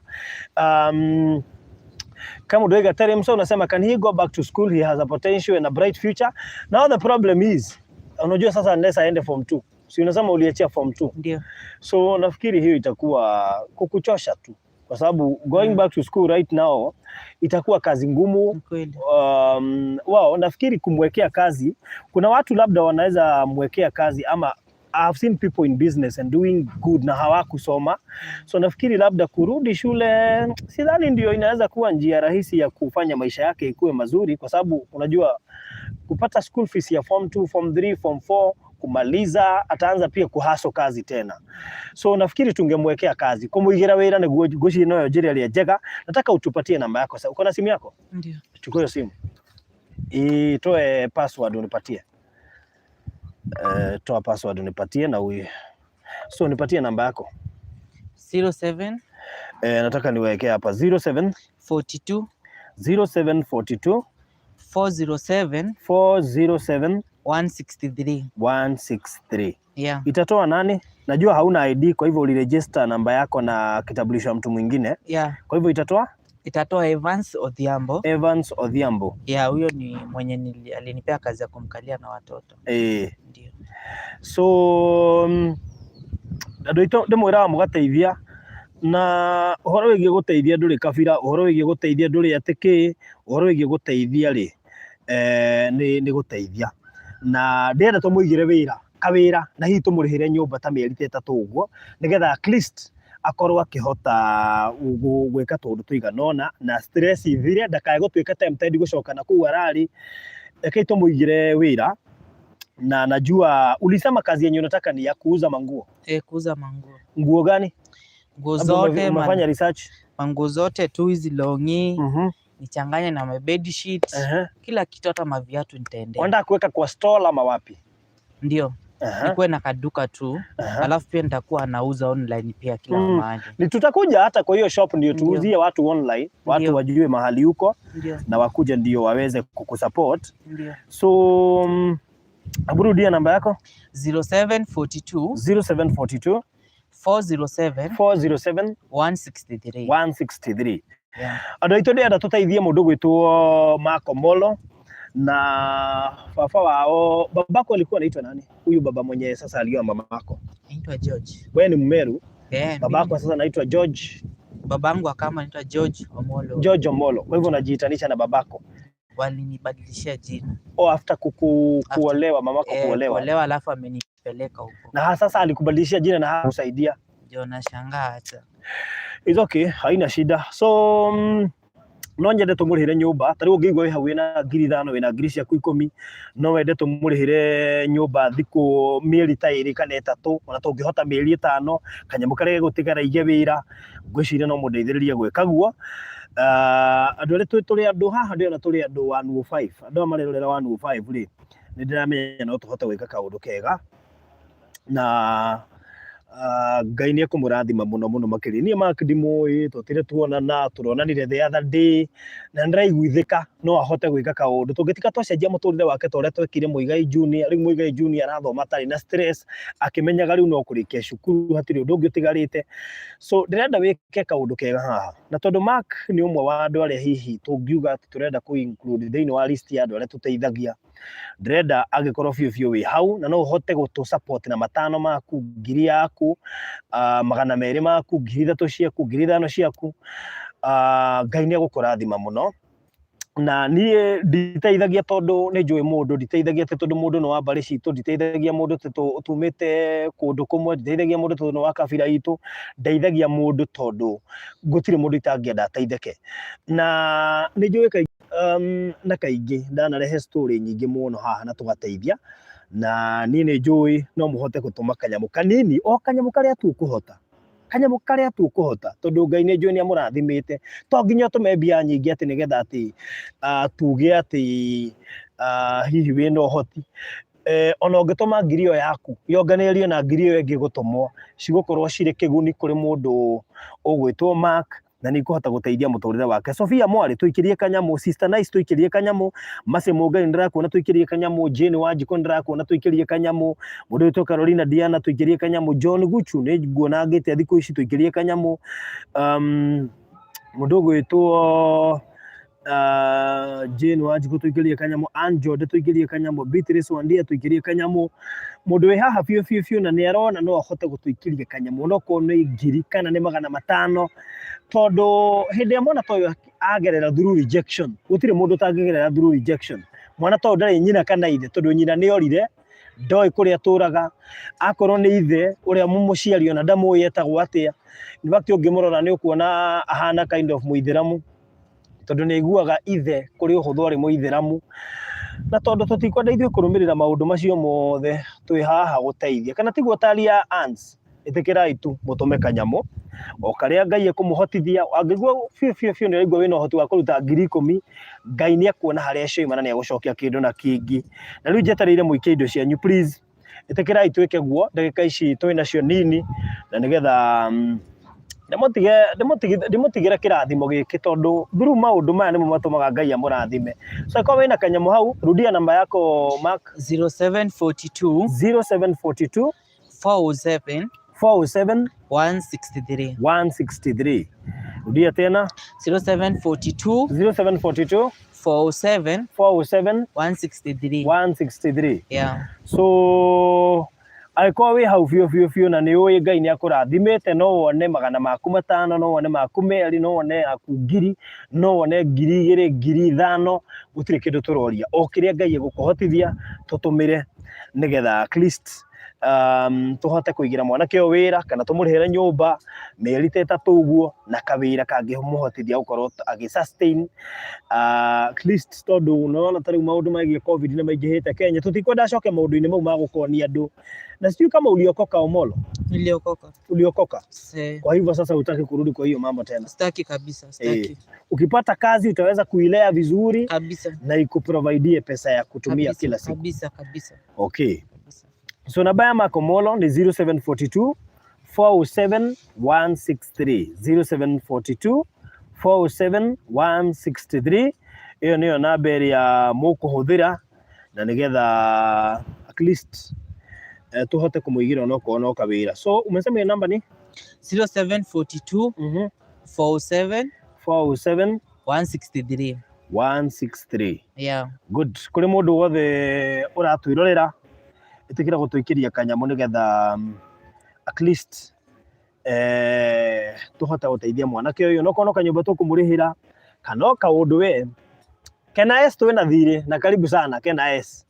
Kama Mudwega Teremso unasema, "Can he go back to school? He has a potential and a bright future." Now the problem is, unajua sasa unless aende form 2. Si unasema uliachia form 2? Ndio. So nafikiri hiyo itakuwa kukuchosha tu kwa sababu going back to school right now itakuwa kazi ngumu. Ni kweli. Wao nafikiri kumwekea kazi, kuna watu labda wanaweza mwekea kazi ama I've seen people in business and doing good na hawakusoma. So nafikiri labda kurudi shule sidhani ndio inaweza kuwa njia rahisi ya kufanya maisha yake ikuwe mazuri, kwa sababu unajua kupata school fees ya form 2, form 3, form 4 kumaliza, ataanza pia kuhustle kazi tena. So nafikiri tungemwekea kazi, kumuigira wira niguo ngwiciria noyo njira ĩrĩa njega. Nataka utupatie namba yako sasa. Uko na simu yako? Ndio. Chukua hiyo simu, itoe password unipatie. Toa password unipatie na so nipatie namba yako. 07 Nataka niweke hapa 07 42 0742 407 407 163. 163. Yeah. Itatoa nani? Najua hauna ID, kwa hivyo uliregister namba yako na kitambulisho ya mtu mwingine. Kwa hivyo itatoa Itatoa Evans Odhiambo. Evans Odhiambo. Yeah, huyo ni mwenye alinipea kazi ya kumkalia na watoto. Ndio. So andũ aitũ ndĩmwĩraga mũgateithia na ũhoro wĩgiĩ gũteithia ndũrĩ kabira, ũhoro wĩgiĩ gũteithia ndũrĩ atĩ kĩ, ũhoro wĩgiĩ gũteithia rĩ, nĩ gũteithia na ndĩrenda tũmũigĩre wĩra kawĩra na hihi tũmũrĩhĩre nyũmba ta mĩeri ta 3 ũguo nĩgetha at least akorwo akĩhota gwĩka tũũndũ tũigana ũna na stress ithire, ndakae gũtuĩka tempted gũcoka na kũu ararĩ. Rekei tũmũigĩre wĩra na najua ulisema kazi yenye unataka ni ya kuuza manguo. Eh, kuuza manguo. Nguo gani? Nguo Labda zote umefanya research? Manguo zote tu hizi longi, nichanganye na ma bed sheet, kila kitu, hata maviatu nitaendea. Unataka kuweka kwa stall ama wapi? Ndio. Nikuwe na kaduka tu, alafu pia nitakuwa nauza online pia kila mahali. Ni tutakuja hata kwa hiyo shop ndio tuuzie watu online, watu wajue mahali uko na wakuje ndio waweze kukusupport. Ndio. So hebu rudia namba yako. 0742 0742 407 407 163. 163. Yeah. Andũ aitũ ndĩrenda tũteithie mũndũ gwĩtwo Marco Molo. Na baba wao, babako alikuwa anaitwa nani? Huyu baba mwenye sasa alioa mamako. Anaitwa George. Wewe ni Mmeru, Eh, babako mimi sasa anaitwa George. Babangu akama anaitwa George Omolo. George Omolo. Kwa hivyo unajiitanisha na babako. Walinibadilishia jina. Oh, after After kuolewa, mamako kuolewa. Kuolewa alafu amenipeleka huko. Na sasa alikubadilishia jina na hakusaidia. Ndio nashangaa hata. It's okay, haina shida. So no nyende tũmũrĩhĩre nyũmba. Ta rĩu ũngĩigua wĩ hau wĩna 5,000, wĩna ngiri ciaku 10, no wende tũmũrĩhĩre nyũmba thikũ mĩeri ta 2 kana 3, ona tũngĩhota mĩeri 5, kanyamũ karĩa gegũtigara aige wĩra, ngwĩciria no mũndeithĩrĩrie gwĩka guo. Andũ arĩa tũrĩ andũ haha ndĩrona tũrĩ andũ 105, andũ aya marerorera 105 rĩ, nĩ ndĩramenya no tũhote gwĩka kaũndũ kega na Ngai nĩ ekũmũrathima mũno mũno makĩria. Niĩ Mark ndimũĩ, tũtirĩ tuonana, tũronanire the other day, na nĩndĩraiguithĩka no ahote gwĩka kaũndũ. Tũngĩtiga twacenjia mũtũrĩre wake ta ũrĩa twekire Muigai Junior, rĩu Muigai Junior arathoma atarĩ na stress, akĩmenyaga rĩu no kũrĩkia cukuru, hatirĩ ũndũ ũngĩ ũtigarĩte. So ndĩrenda wĩke kaũndũ kega haha. Na tondũ Mark nĩ ũmwe wa andũ arĩa hihi tũngiuga atĩ tũrenda kũ include thĩinĩ wa list ya andũ arĩa tũteithagia, ndĩrenda angĩkorwo biũ biũ wĩ hau na no ũhote gũtũ support na 5 maku, 1,000 yaku, 200 maku, 3,000 ciaku, 5,000 ciaku, Ngai nĩ egũkũrathima mũno. Na niĩ nditeithagia tondũ nĩ njũĩ mũndũ, nditeithagia atĩ tondũ mũndũ nĩ wa mbarĩ citũ, nditeithagia mũndũ atĩ tumĩte kũndũ kũmwe, nditeithagia mũndũ tondũ nĩ wa kabira itũ, ndeithagia mũndũ tondũ gũtirĩ mũndũ itangĩenda ateithĩke. Na nĩ njũĩ na kaingĩ ndanarehe story nyingĩ mũno haha na tũgateithia, na niĩ nĩ njũĩ no mũhote gũtũma kanyamũ kanini, o kanyamũ karĩa tu ũkũhota, kanyamũ karĩa tu ũkũhota, tondũ Ngai nĩ njũĩ nĩ amũrathimĩte. To nginya ũtũme mbia nyingĩ atĩ nĩgetha atĩ tuge atĩ hihi wĩna ũhoti. Ona ũngĩtũma 1,000 ĩyo yaku yonganĩrĩrio na 1,000 ĩyo ĩngĩ gũtũmwo, cigũkorwo cirĩ kĩguni kũrĩ mũndũ ũgwĩtwo Mark, na nĩ ikũhota gũteithia mũtũrĩre wake. Sophia Mwarĩ tũikĩrie kanyamũ, Sister Nice tũikĩrie kanyamũ, Mercy Mũngai nĩndĩrakuona tũikĩrie kanyamũ, Jane Wanjikũ nĩndĩrakuona tũikĩrie kanyamũ, mũndũ wĩtwo Carolina Diana tũikĩrie kanyamũ, John Guchu nĩ nguona angĩte thikũ ici tũikĩrie kanyamũ, mũndũ ũgwĩtwo Jane Wanjikũ tũikĩrie kanyamũ, Ann Jode tũikĩrie kanyamũ, Beatrice Wandia tũikĩrie kanyamũ. Mũndũ wĩ haha biũ biũ biũ na nĩ arona no ahote gũtũikĩria kanyamũ, onokorwo nĩ 1,000 kana nĩ 500, tondũ hĩndĩ ĩrĩa mwana ta ũyũ agerera through rejection, gũtirĩ mũndũ ũtangĩgerera through rejection. Mwana ta ũyũ ndarĩ nyina kana ithe, tondũ nyina nĩ orire, ndoĩ kũrĩa atũraga, akorwo nĩ ithe ũrĩa mũmũciari ona ndamũĩ etagwo atĩa. In fact ũngĩmũrora nĩ ũkuona ahana kind of mũithĩramu, tondũ nĩ aiguaga ithe kũrĩ ũhũthũ arĩ mũithĩramu. Na tondũ tũtikwenda ithuĩ kũrũmĩrĩra maũndũ macio mothe, twĩ haha gũteithia. Kana tiguo tari ya Ans, ĩtĩkĩrai tu mũtũme kanyamũ o karĩa Ngai ekũmũhotithia. Angĩigua biũ biũ biũ nĩ ũraigua wĩna ũhoti wa kũruta 10,000, Ngai nĩ ekuona harĩa cioima na nĩ egũcokia kĩndũ na kĩngĩ. Na rĩu njetereire mũikie indo cianyu, please ĩtĩkĩrai twĩke guo, ndagĩka ici twĩ nacio nini, na nĩgetha ndĩmũtigĩre kĩrathimo gĩkĩ, tondũ through maũndũ maya nĩmo matũmaga Ngai amũrathime. So angĩkorwo wĩna kanyamũ hau, rudia namba yako Mark. 0742 0742 407 407 163. 163. Rudia tena. 0742 0742 407 407 163. 163. Yeah. So angĩkorwo wĩ hau biũ biũ biũ na nĩ ũĩ Ngai nĩ akũrathimĩte, no wone 500, no wone 200, no wone yaku 1,000, no wone 2,000, 5,000, gũtirĩ kĩndũ tũroria, o kĩrĩa Ngai egũkũhotithia tũtũmĩre nĩgetha at least tũhote kũigĩra mwanake ũyũ wĩra, kana tũmũrĩhĩre nyũmba mĩeri ta 3 ũguo, na kawĩra kangĩmũhotithia gũkorwo agĩ sustain, at least, tondũ nĩwona ta rĩu maũndũ megiĩ COVID nĩ maingĩhĩte Kenya, tũtikwenda acoke maũndũ-inĩ mau ma gũkonia andũ. Na sijui kama uliokoka Omolo. Niliokoka. Uliokoka? Se. Kwa hivyo sasa hutaki kurudi kwa hiyo mambo tena? Sitaki kabisa, sitaki. Ukipata kazi utaweza kuilea vizuri kabisa, na ikuprovidie pesa ya kutumia kabisa, kila siku. Kabisa, kabisa. Okay. Kabisa. So namba ya Mark Omolo ni 0742 407 163. 0742 407 163. Iyo niyo namba ĩrĩa mũkũhũthĩra na nĩgetha at least tũhote kũmũigĩra onokorwo no kawĩra. So umesema hiyo namba ni 0742 407 407 163. 163. Yeah. Good. Kũrĩ mũndũ wothe ũratwĩrorera, ĩtĩkĩra gũtũikĩria kanyamũ nĩgetha at least tũhote gũteithia mwanake ũyũ. No korwo no kanyũmba tũkũmũrĩhĩra kana o kaũndũ we. Kena S twĩna thirĩ na karibu sana Kena S.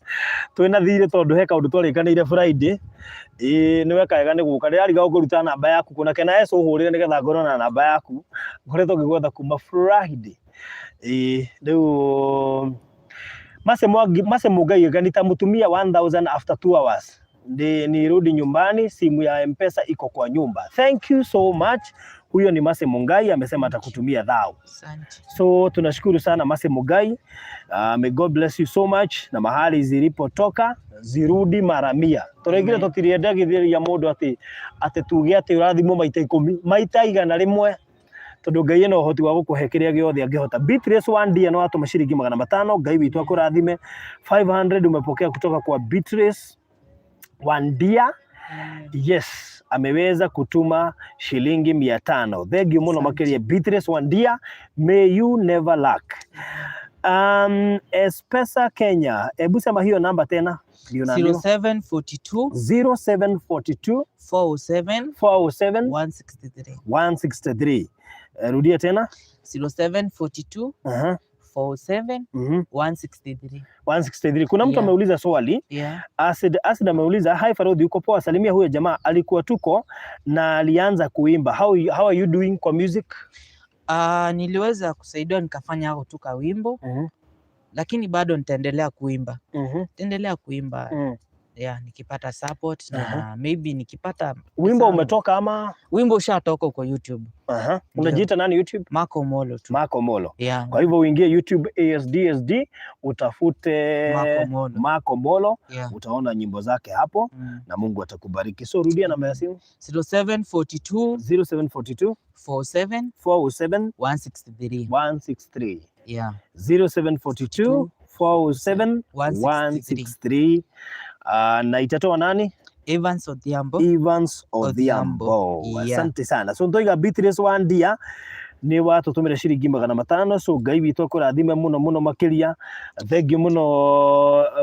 Twĩna thirĩ tondũ he kaũndũ twarĩkanĩire Friday. Ĩĩ nĩ weka wega nĩ gũka. Ndĩrariga ũkũruta namba yaku kũ na Kena S ũhũrĩre nĩgetha ngorwo na namba yaku. Ngoretwo ngĩgwetha kuma Friday. Ĩĩ rĩu Mase Mwangi, Mase Mugai nitamtumia 1000 after 2 hours. Ndi nirudi nyumbani, simu ya M-Pesa iko kwa nyumba. Thank you so much. Huyo ni Mase Mungai amesema atakutumia thao. Asante. So tunashukuru sana Mase Mugai. May God bless you so much na mahali zilipotoka zirudi mara 100. Tũraigire Amen. tũtiriendagithĩria mũndũ atĩ tuge atĩ ũrathimwo maita 10, maita 100 tondũ Ngai ena ũhoti wa gũkũhe kĩrĩa gĩothe angĩhota. Beatrice Wandia nĩ watũma ciringi 500, Ngai witũ akũrathime. 500 umepokea kutoka kwa Beatrice Wandia. Yes, ameweza kutuma shilingi 500. Thank you muno Asante. makiria Beatrice Wandia. May you never lack. Espesa Kenya, hebu sema hiyo namba tena. Ndio naambiwa. 0742 0742 407 407 163. 163. Rudia tena. 0742 Aha. 407 163. 163. Kuna mtu ameuliza swali. Yeah. Acid ameuliza, hi Farodhi, uko poa? Salimia huyo jamaa, alikuwa tuko na alianza kuimba. How are you doing kwa music? Niliweza kusaidiwa nikafanya hako tu kawimbo, lakini bado nitaendelea kuimba. Nitaendelea kuimba. Yeah, nikipata support na maybe nikipata Wimbo pesa. Umetoka ama? Wimbo ushatoka uko YouTube. Ndio. Unajiita nani YouTube? Marco Molo tu. Marco Molo. Yeah. Kwa hivyo uingie YouTube ASDSD utafute Marco Molo. Marco Molo, utaona nyimbo zake hapo na Mungu atakubariki. So rudia namba ya simu. 0742 0742 47 407 163. 163. Yeah. 0742 407 163. 163. Na itatoa nani? Evans Odhiambo. Evans Odhiambo. Odhiambo. Yeah. Asante sana. So ndoiga Beatrice Wandia nĩ watũtũmĩra ciringi 500, so Ngai witũ akũrathime mũno mũno makĩria. Thengiũ mũno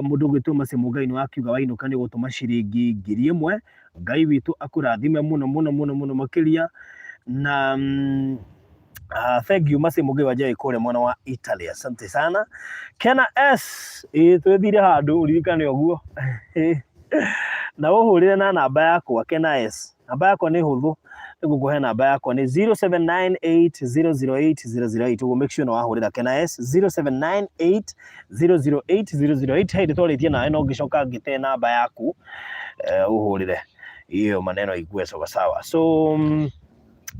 mũndũ ũgwĩtwo Mercy Mũngai nĩ wakiuga wainũka nĩ ũgũtũma ciringi 1000. Ngai witũ akũrathime mũno mũno mũno mũno makĩria na thank you Mercy Mũngai wa Njai kũrĩa mwena wa Italy. Asante sana. Kena S, ĩĩ twĩthire handũ ũririkane ũguo. Na ũhũrĩre na namba yakwa Kena S. Namba yakwa nĩ hũthũ, nĩngũkũhe namba yakwa nĩ 0798008008. Ũguo make sure nĩ wahũrĩra Kena S 0798008008. Hĩndĩ twarĩtie nawe no ngĩcoka ngĩte namba yaku ũhũrĩre hiyo maneno ikuwe sawa sawa. So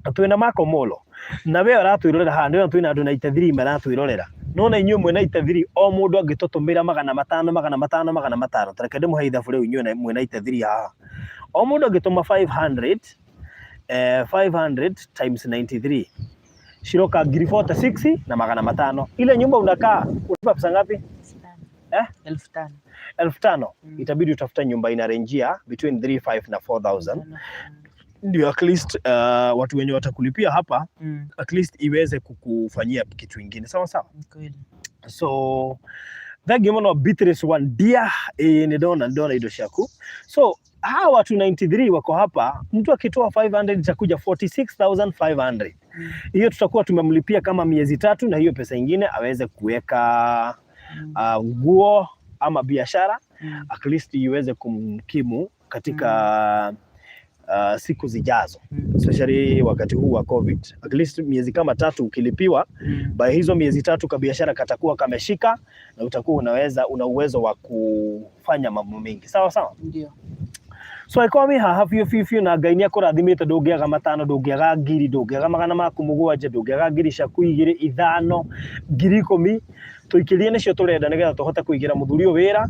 twĩna Marco Molo na we ũratwĩrorera haha, ndĩrona twĩna andũ 93 maratwĩrorera, no na inyuĩ mwĩ 93, o mũndũ angĩtũtũmĩra 500 500 500, tareke ndĩmũhe ithabu rĩu inyuĩ mwĩ 93 haha, o mũndũ angĩtũma 500, 500 times 93 ciroka ngiri 46 na 500. Ile nyumba unakaa unalipa pesa ngapi? Eh? 5,000. 5,000. Mm. Itabidi utafuta nyumba ina renjia between 35 na 4000 ndio at least watu wenye watakulipia hapa at least iweze kukufanyia kitu ingine sawa sawa. Ni kweli. So thank you muno Beatrice Wandia, ĩ nĩ ndona indo ciaku. So hawa watu 93 wako hapa, mtu akitoa 500 itakuja 46500. Hiyo tutakuwa tumemlipia kama miezi 3 na hiyo pesa ingine aweze kuweka nguo ama biashara at least iweze kumkimu katika siku zijazo, especially wakati huu wa COVID. At least miezi kama 3 ukilipiwa, by hizo miezi 3 kabiashara katakuwa kameshika na utakuwa una uwezo wa kufanya mambo mengi sawa sawa. Ndio. So angĩkorwo wĩ haha biũ biũ biũ na Ngai nĩ akũrathimĩte, ndũngĩaga 500, ndũngĩaga ngiri, ndũngĩaga 700, ndũngĩaga ngiri ciaku 2, 5, 10,000, tũikĩrie nĩcio tũrenda nĩgetha tũhote kũigĩra mũthuri ũyũ wĩra.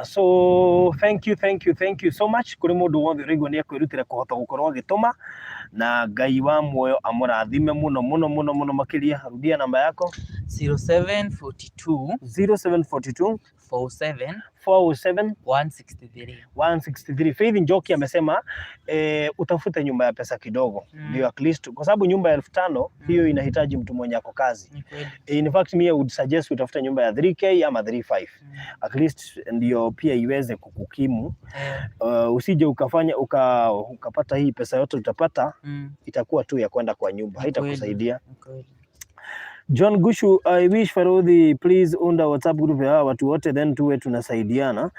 So thank you, thank you, thank you so much kũrĩ mũndũ wothe ũraigua nĩ ekwĩrutĩra kũhota gũkorwo agĩtũma, na Ngai wa muoyo amũrathime mũno mũno mũno mũno makĩria. Rudia namba yako. 0742 0742 47 407 163. 163. Faith Njoki amesema utafute nyumba ya pesa kidogo ndio at least, kwa sababu nyumba ya 5,000 hiyo inahitaji mtu mwenye ako kazi. Ni kweli. In fact, me I would suggest utafute nyumba ya 3K ama 35 at least ndio pia iweze kukukimu. Usije ukafanya ukapata hii pesa yote utapata itakuwa tu ya kwenda kwa nyumba, Ni kweli. haitakusaidia. Ni kweli. John Gushu, I wish Farudhi please unda WhatsApp group ya hawa watu wote then tuwe tunasaidiana.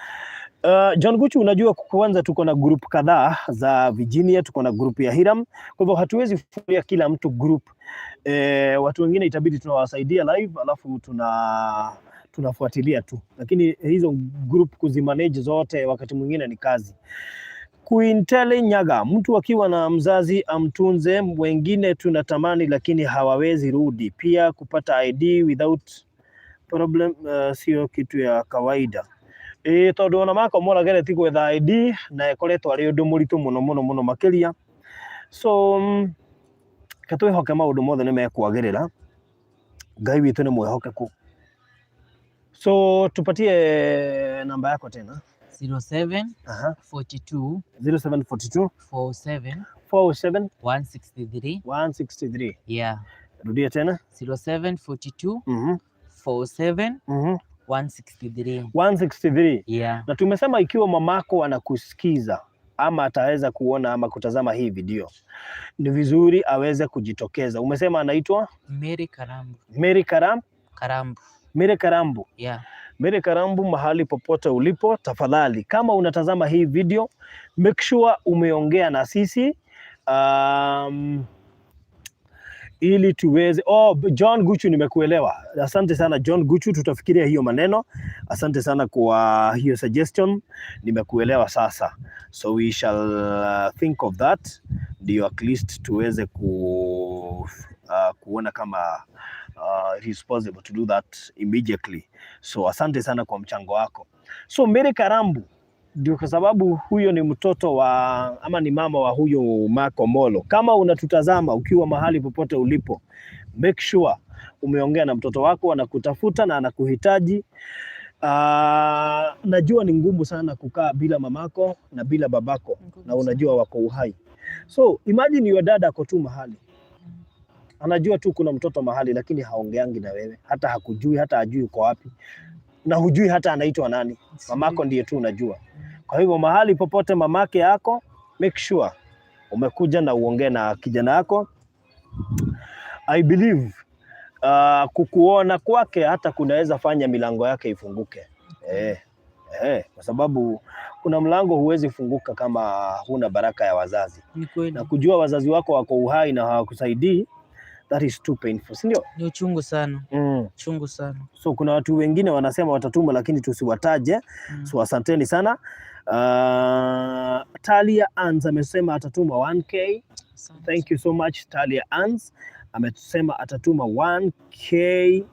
John Guchu, unajua kwanza tuko na group kadhaa za Virginia, tuko na group ya Hiram, kwa hivyo hatuwezi fungulia kila mtu group. Watu wengine itabidi tunawasaidia live alafu tunafuatilia tu, lakini hizo group kuzimanage zote wakati mwingine ni kazi. Quintele Nyaga, mtu akiwa na mzazi amtunze, wengine tunatamani lakini hawawezi rudi. Pia kupata ID without problem sio kitu ya kawaida. Ĩ tondũ ona Mark ageretie gwetha ID na ĩkoretwo arĩ ũndũ mũritũ mũno mũno mũno makĩria. So reke twĩhoke maũndũ mothe nĩ mekwagĩrĩra. Ngai witũ nĩ mwĩhokeku. So tupatie namba yako tena. 07 42 0742 47 407 163. 163. Yeah. Rudia tena. 0742 47 163. 163. Yeah. Na tumesema ikiwa mamako anakusikiza ama ataweza kuona ama kutazama hii video, ni vizuri aweze kujitokeza. Umesema anaitwa Mary Karambu. Mary Karam, Karambu. Mary Karambu. Yeah. Mary Karambu, mahali popote ulipo, tafadhali kama unatazama hii video, make sure umeongea na sisi ili tuweze. Oh, John Guchu, nimekuelewa. Asante sana John Guchu, tutafikiria hiyo maneno. Asante sana kwa hiyo suggestion, nimekuelewa sasa. So we shall think of that, ndio at least tuweze kuona kama it is possible to do that immediately. So asante sana kwa mchango wako. So Mary Karambu ndio kwa sababu huyo ni mtoto wa ama ni mama wa huyo Mark Omolo. Kama unatutazama ukiwa mahali popote ulipo, make sure umeongea na mtoto wako, anakutafuta na anakuhitaji. Najua ni ngumu sana kukaa bila mamako na bila babako, na unajua wako uhai. So imagine your dad ako tu mahali, anajua tu kuna mtoto mahali, lakini haongeangi na wewe, hata hakujui, hata hajui uko wapi, na hujui hata anaitwa nani. Mamako ndiye tu unajua. Kwa hivyo mahali popote mamake yako, make sure umekuja na uongee na kijana yako. I believe kukuona kwake hata kunaweza fanya milango yake ifunguke. Kwa sababu kuna mlango huwezi funguka kama huna baraka ya wazazi, Ni kweli. Na kujua wazazi wako wako uhai na hawakusaidii, that is too painful, si ndio? Ni uchungu sana. Uchungu sana. So kuna watu wengine wanasema watatuma, lakini tusiwataje. So asanteni sana. Talia Ans amesema atatuma 1K. Asante. Thank you so much Talia Ans amesema atatuma 1K.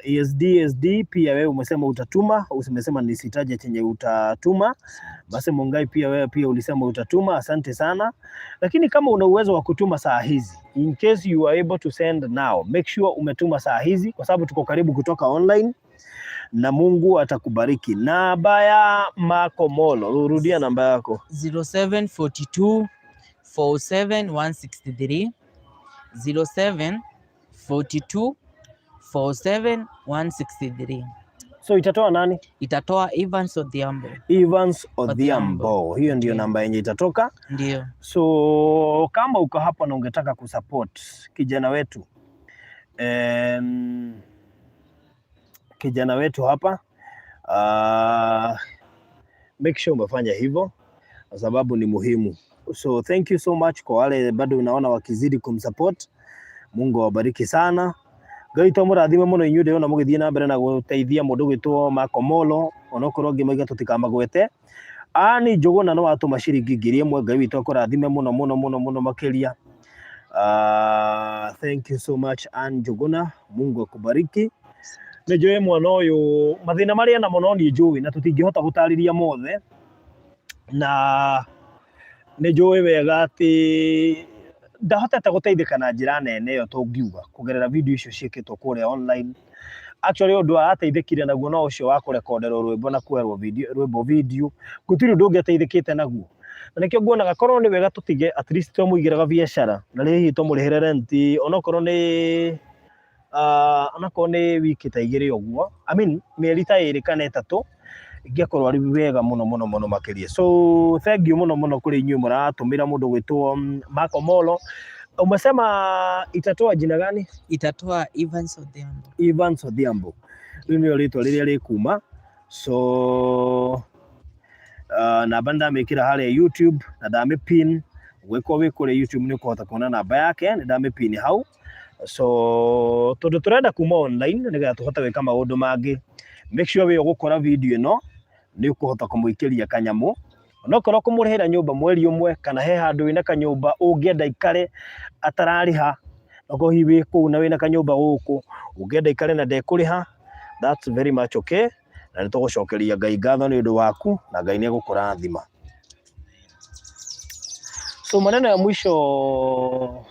ESD SD pia wewe umesema utatuma, umesema nisitaje chenye utatuma. Basi Mungai pia wewe pia ulisema utatuma, asante sana. Lakini kama una uwezo wa kutuma saa hizi, in case you are able to send now, make sure umetuma saa hizi kwa sababu tuko karibu kutoka online na Mungu atakubariki. Namba ya Makomolo, rudia namba yako. 0742 47 163, 0742 47 163. So itatoa nani? Itatoa Evans Odhiambo. Evans Odhiambo. Odhiambo. Hiyo ndio Ndio. namba yenye itatoka. Ndio. So kama uko hapa na ungetaka kusupport kijana wetu hapa make sure umefanya hivyo kwa sababu ni muhimu. So thank you so much kwa wale bado unaona wakizidi kumsupport. Mungu awabariki sana. Ngai to mũrathime mũno inyuĩ ndĩrona mũgĩthiĩ na mbere na gũteithia mũndũ gwĩtwo Makomolo onokorwo angĩ mauga tũtikamagwete. Ani Njũgũna nĩ watũma ciringi 1,000. Ngai witũ akũrathime mũno mũno mũno mũno makĩria. Thank you so much Ann Njũgũna, Mungu akubariki. Nĩ njũĩ mwana ũyũ mathĩna marĩa enamo no niĩ njũĩ na tũtingĩhota gũtarĩria mothe, na nĩ njũĩ wega atĩ ndahotete gũteithĩka na njĩra nene ĩyo tũngiuga kũgerera video icio ciĩkĩtwo kũrĩa online. Actually ũndũ arateithĩkire naguo no ũcio wa kũrekonderwo rwĩmbo na kuoerwo video, rwĩmbo video, gũtirĩ ũndũ ũngĩ ateithĩkĩte naguo. Na nĩkĩo nguonaga korwo nĩ wega tũtige at least twamũigĩra gabiacara na hihi tũmũrĩhĩre rent onokorwo nĩ onakorwo nĩ wiki ta igĩrĩ ũguo, I mean mĩeri ta ĩrĩ kana ĩtatũ, ingĩakorwo arĩ wega mũno mũno mũno makĩria. So thank you mũno mũno kũrĩ inyuĩ mũratũmĩra mũndũ gwĩtwo Mark Omolo. Umesema itatoa jina gani? Itatoa Evans Odhiambo. Evans Odhiambo. Rĩu nĩrĩo rĩtwa rĩrĩa rĩkuma. So namba nĩndamĩkĩra harĩa YouTube na ndamĩpin. Ũngĩkorwo wĩ kũrĩa YouTube nĩ ũkũhota kuona namba yake, nĩndamĩpin hau. So tondũ tũrenda kuma online nĩgetha tũhote gwĩka maũndũ mangĩ, make sure we ũgũkora video ĩno nĩ ũkũhota kũmũikĩria kanyamũ, onokorwo kũmũrĩhĩra nyũmba mweri ũmwe, kana he handũ wĩna kanyũmba ũngĩenda aikare atararĩha, okorwo hihi wĩ kũu na wĩna kanyũmba gũkũ ũngĩenda aikare na ndekũrĩha, that's very much okay, na nĩ tũgũcokeria Ngai ngatho nĩ ũndũ waku na Ngai nĩ egũkũrathima. So maneno ya mwisho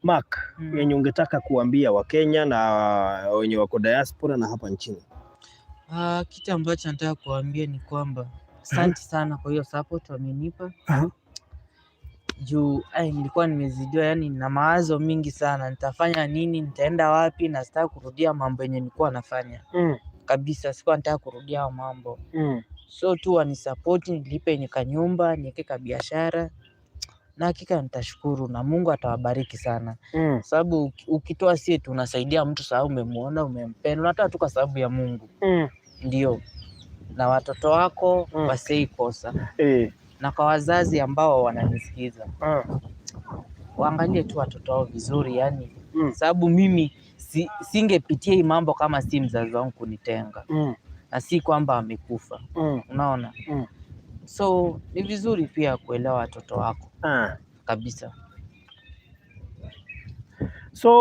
Mark, yenye ungetaka kuambia Wakenya na wenye wako diaspora na hapa nchini? Kitu ambacho nataka kuambia ni kwamba asante sana kwa hiyo support wamenipa. Juu nilikuwa nimezidiwa, yani na mawazo mingi sana, nitafanya nini, nitaenda wapi, na sitaki kurudia mambo yenye nilikuwa nafanya. Kabisa sikuwa nataka kurudia hayo mambo. So tu wanisupport, nilipe yenye kanyumba, niweke ka biashara, na hakika nitashukuru na Mungu atawabariki sana. Sababu ukitoa si eti unasaidia mtu sababu umemuona, umempenda, unatoa tu kwa sababu ya Mungu. Ndio. Na watoto wako wasiikosa. Na kwa wazazi ambao wananisikiza, waangalie tu watoto wao vizuri, yani sababu mimi singepitia hii mambo kama si mzazi wangu kunitenga. Na si kwamba amekufa. Unaona? So ni vizuri pia kuelewa watoto wako. Kabisa. So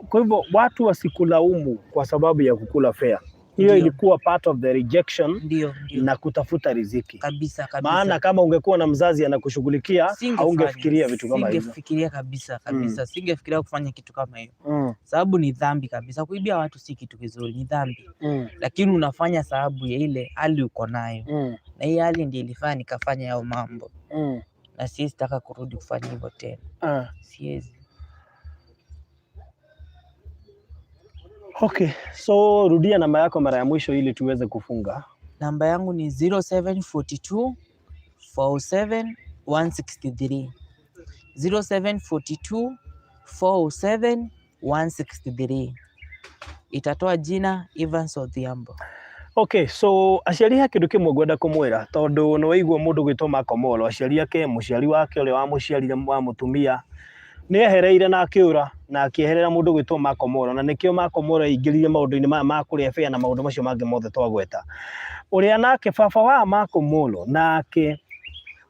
kwa hivyo watu wasikulaumu kwa sababu ya kukula fare. Hiyo ilikuwa part of the rejection Ndio. na kutafuta riziki. Kabisa, kabisa. Maana kama ungekuwa na mzazi anakushughulikia, Singefanya. haungefikiria vitu kama hivyo. Singefikiria kabisa, kabisa. Singefikiria kufanya kitu kama hiyo. Sababu ni dhambi kabisa. Kuibia watu si kitu kizuri, ni dhambi. Lakini unafanya sababu ya ile hali uko nayo. Na hii hali ndiyo ilifanya nikafanya hayo mambo. Na siwezi taka kurudi kufanya hivyo tena. Siwezi. Okay, so rudia namba yako mara ya mwisho ili tuweze kufunga. Namba yangu ni 0742 47 163. 0742 47 163. Itatoa jina Evans Odhiambo. Okay, so aciari he kindu kimwe ngwenda kumwira tondu ni waigua mundu gwitwo Mark Omolo, aciari ake, muciari wake uria wamuciarire wa mutumia ni ehereire na akiura na akieherera mundu gwitwo Mark Omolo, na nikio Mark Omolo aingirire maundu-ini maya ma kuria fare na maundu macio mangi mothe twagweta. Uria nake baba wa Mark Omolo nake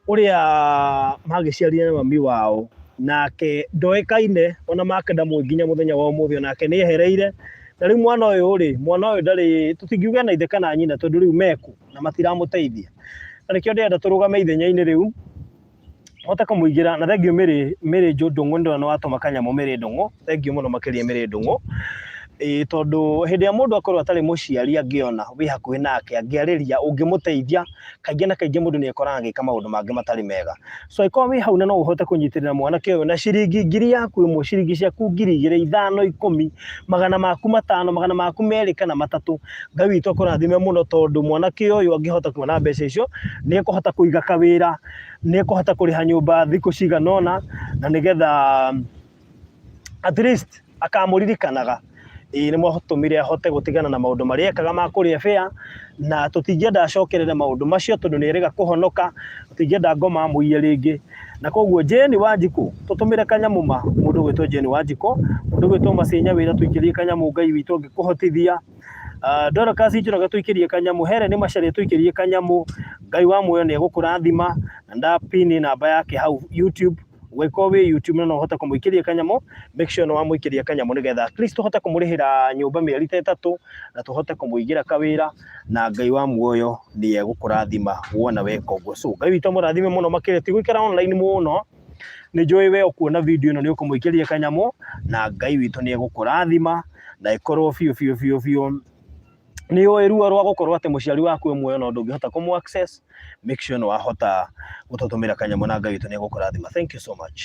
uria magiciarire na mami wao nake ndoĩkaine ona make ndamũĩ nginya mũthenya wa ũmũthĩ, onake nĩ ehereire. Na rĩu mwana ũyũ rĩ, mwana ũyũ ndarĩ, tũtingiuga na ithe kana nyina tondũ rĩu meku na matiramũteithia. Na nĩkĩo ndĩrenda tũrũgame ithenya-inĩ rĩu hote kũmũigĩra. Na thank you Mary, Mary Ndũng'ũ, nĩ ndĩrona nĩ watũma kanyamũ Mary Ndũng'ũ, thank you mũno makĩria Mary Ndũng'ũ. Ĩĩ, tondũ hĩndĩ ĩrĩa mũndũ akorwo atarĩ mũciari angĩona wĩ hakuhĩ nake angĩarĩria ũngĩmũteithia, kaingĩ na kaingĩ mũndũ nĩ ekoraga agĩka maũndũ mangĩ matarĩ mega. So angĩkorwo wĩ hau na no ũhote kũnyitĩrĩra mwanake ũyũ na ciringi ngiri yaku ĩmwe, ciringi ciaku ngiri igĩrĩ, ithano, ikũmi, magana maku matano, magana maku merĩ kana matatũ, Ngai witũ akũrathime mũno, tondũ mwanake ũyũ angĩhota kuona mbeca icio nĩ ekũhota kũiga kawĩra, nĩ ekũhota kũrĩha nyũmba thikũ cigana ũna, na nĩgetha at least akamũririkanaga. Ĩĩ nĩ mwatũmire ahote gũtigana na maũndũ marĩa ekaga ma kũrĩa fare, na tũtingĩenda acokerere maũndũ macio tondũ nĩ erĩga kũhonoka, tũtingĩenda ngoma amũiye rĩngĩ. Na koguo Jane Wanjikũ tũtũmĩre kanyamũ ma mũndũ gwĩtwo Jane Wanjikũ, mũndũ gwĩtwo Macinya wĩra tũikĩrie kanyamũ, Ngai witũ angĩkũhotithia. Dorcas Njoroge tũikĩrie kanyamũ, Helen Macharia tũikĩrie kanyamũ, Ngai wa muoyo nĩ egũkũrathima. Na ndapini namba yake hau YouTube, ũngĩkorwo wĩ YouTube na no ũhote kũmũikĩria kanyamũ, make sure nĩ wamũikĩria kanyamũ nĩgetha at least tũhote kũmũrĩhĩra nyũmba mĩeri ta ĩtatũ na tũhote kũmũigĩra kawĩra, na Ngai wa muoyo nĩ egũkũrathima wona weka ũguo. So Ngai witũ amũrathime mũno makĩria, ti gũikara online mũno, nĩ njũĩ we ũkuona video ĩno nĩ ũkũmũikĩria kanyamũ, na Ngai witũ nĩ egũkũrathima Na ĩkorwo biũ biũ biũ biũ nĩ ũĩ ruo rwa gũkorwo atĩ mũciari waku e muoyo no ndũngĩhota kũmũ access, make sure nĩ wahota gũtũtũmĩra kanyamũ na Ngai witũ nĩ egũkũrathima. Thank you so much.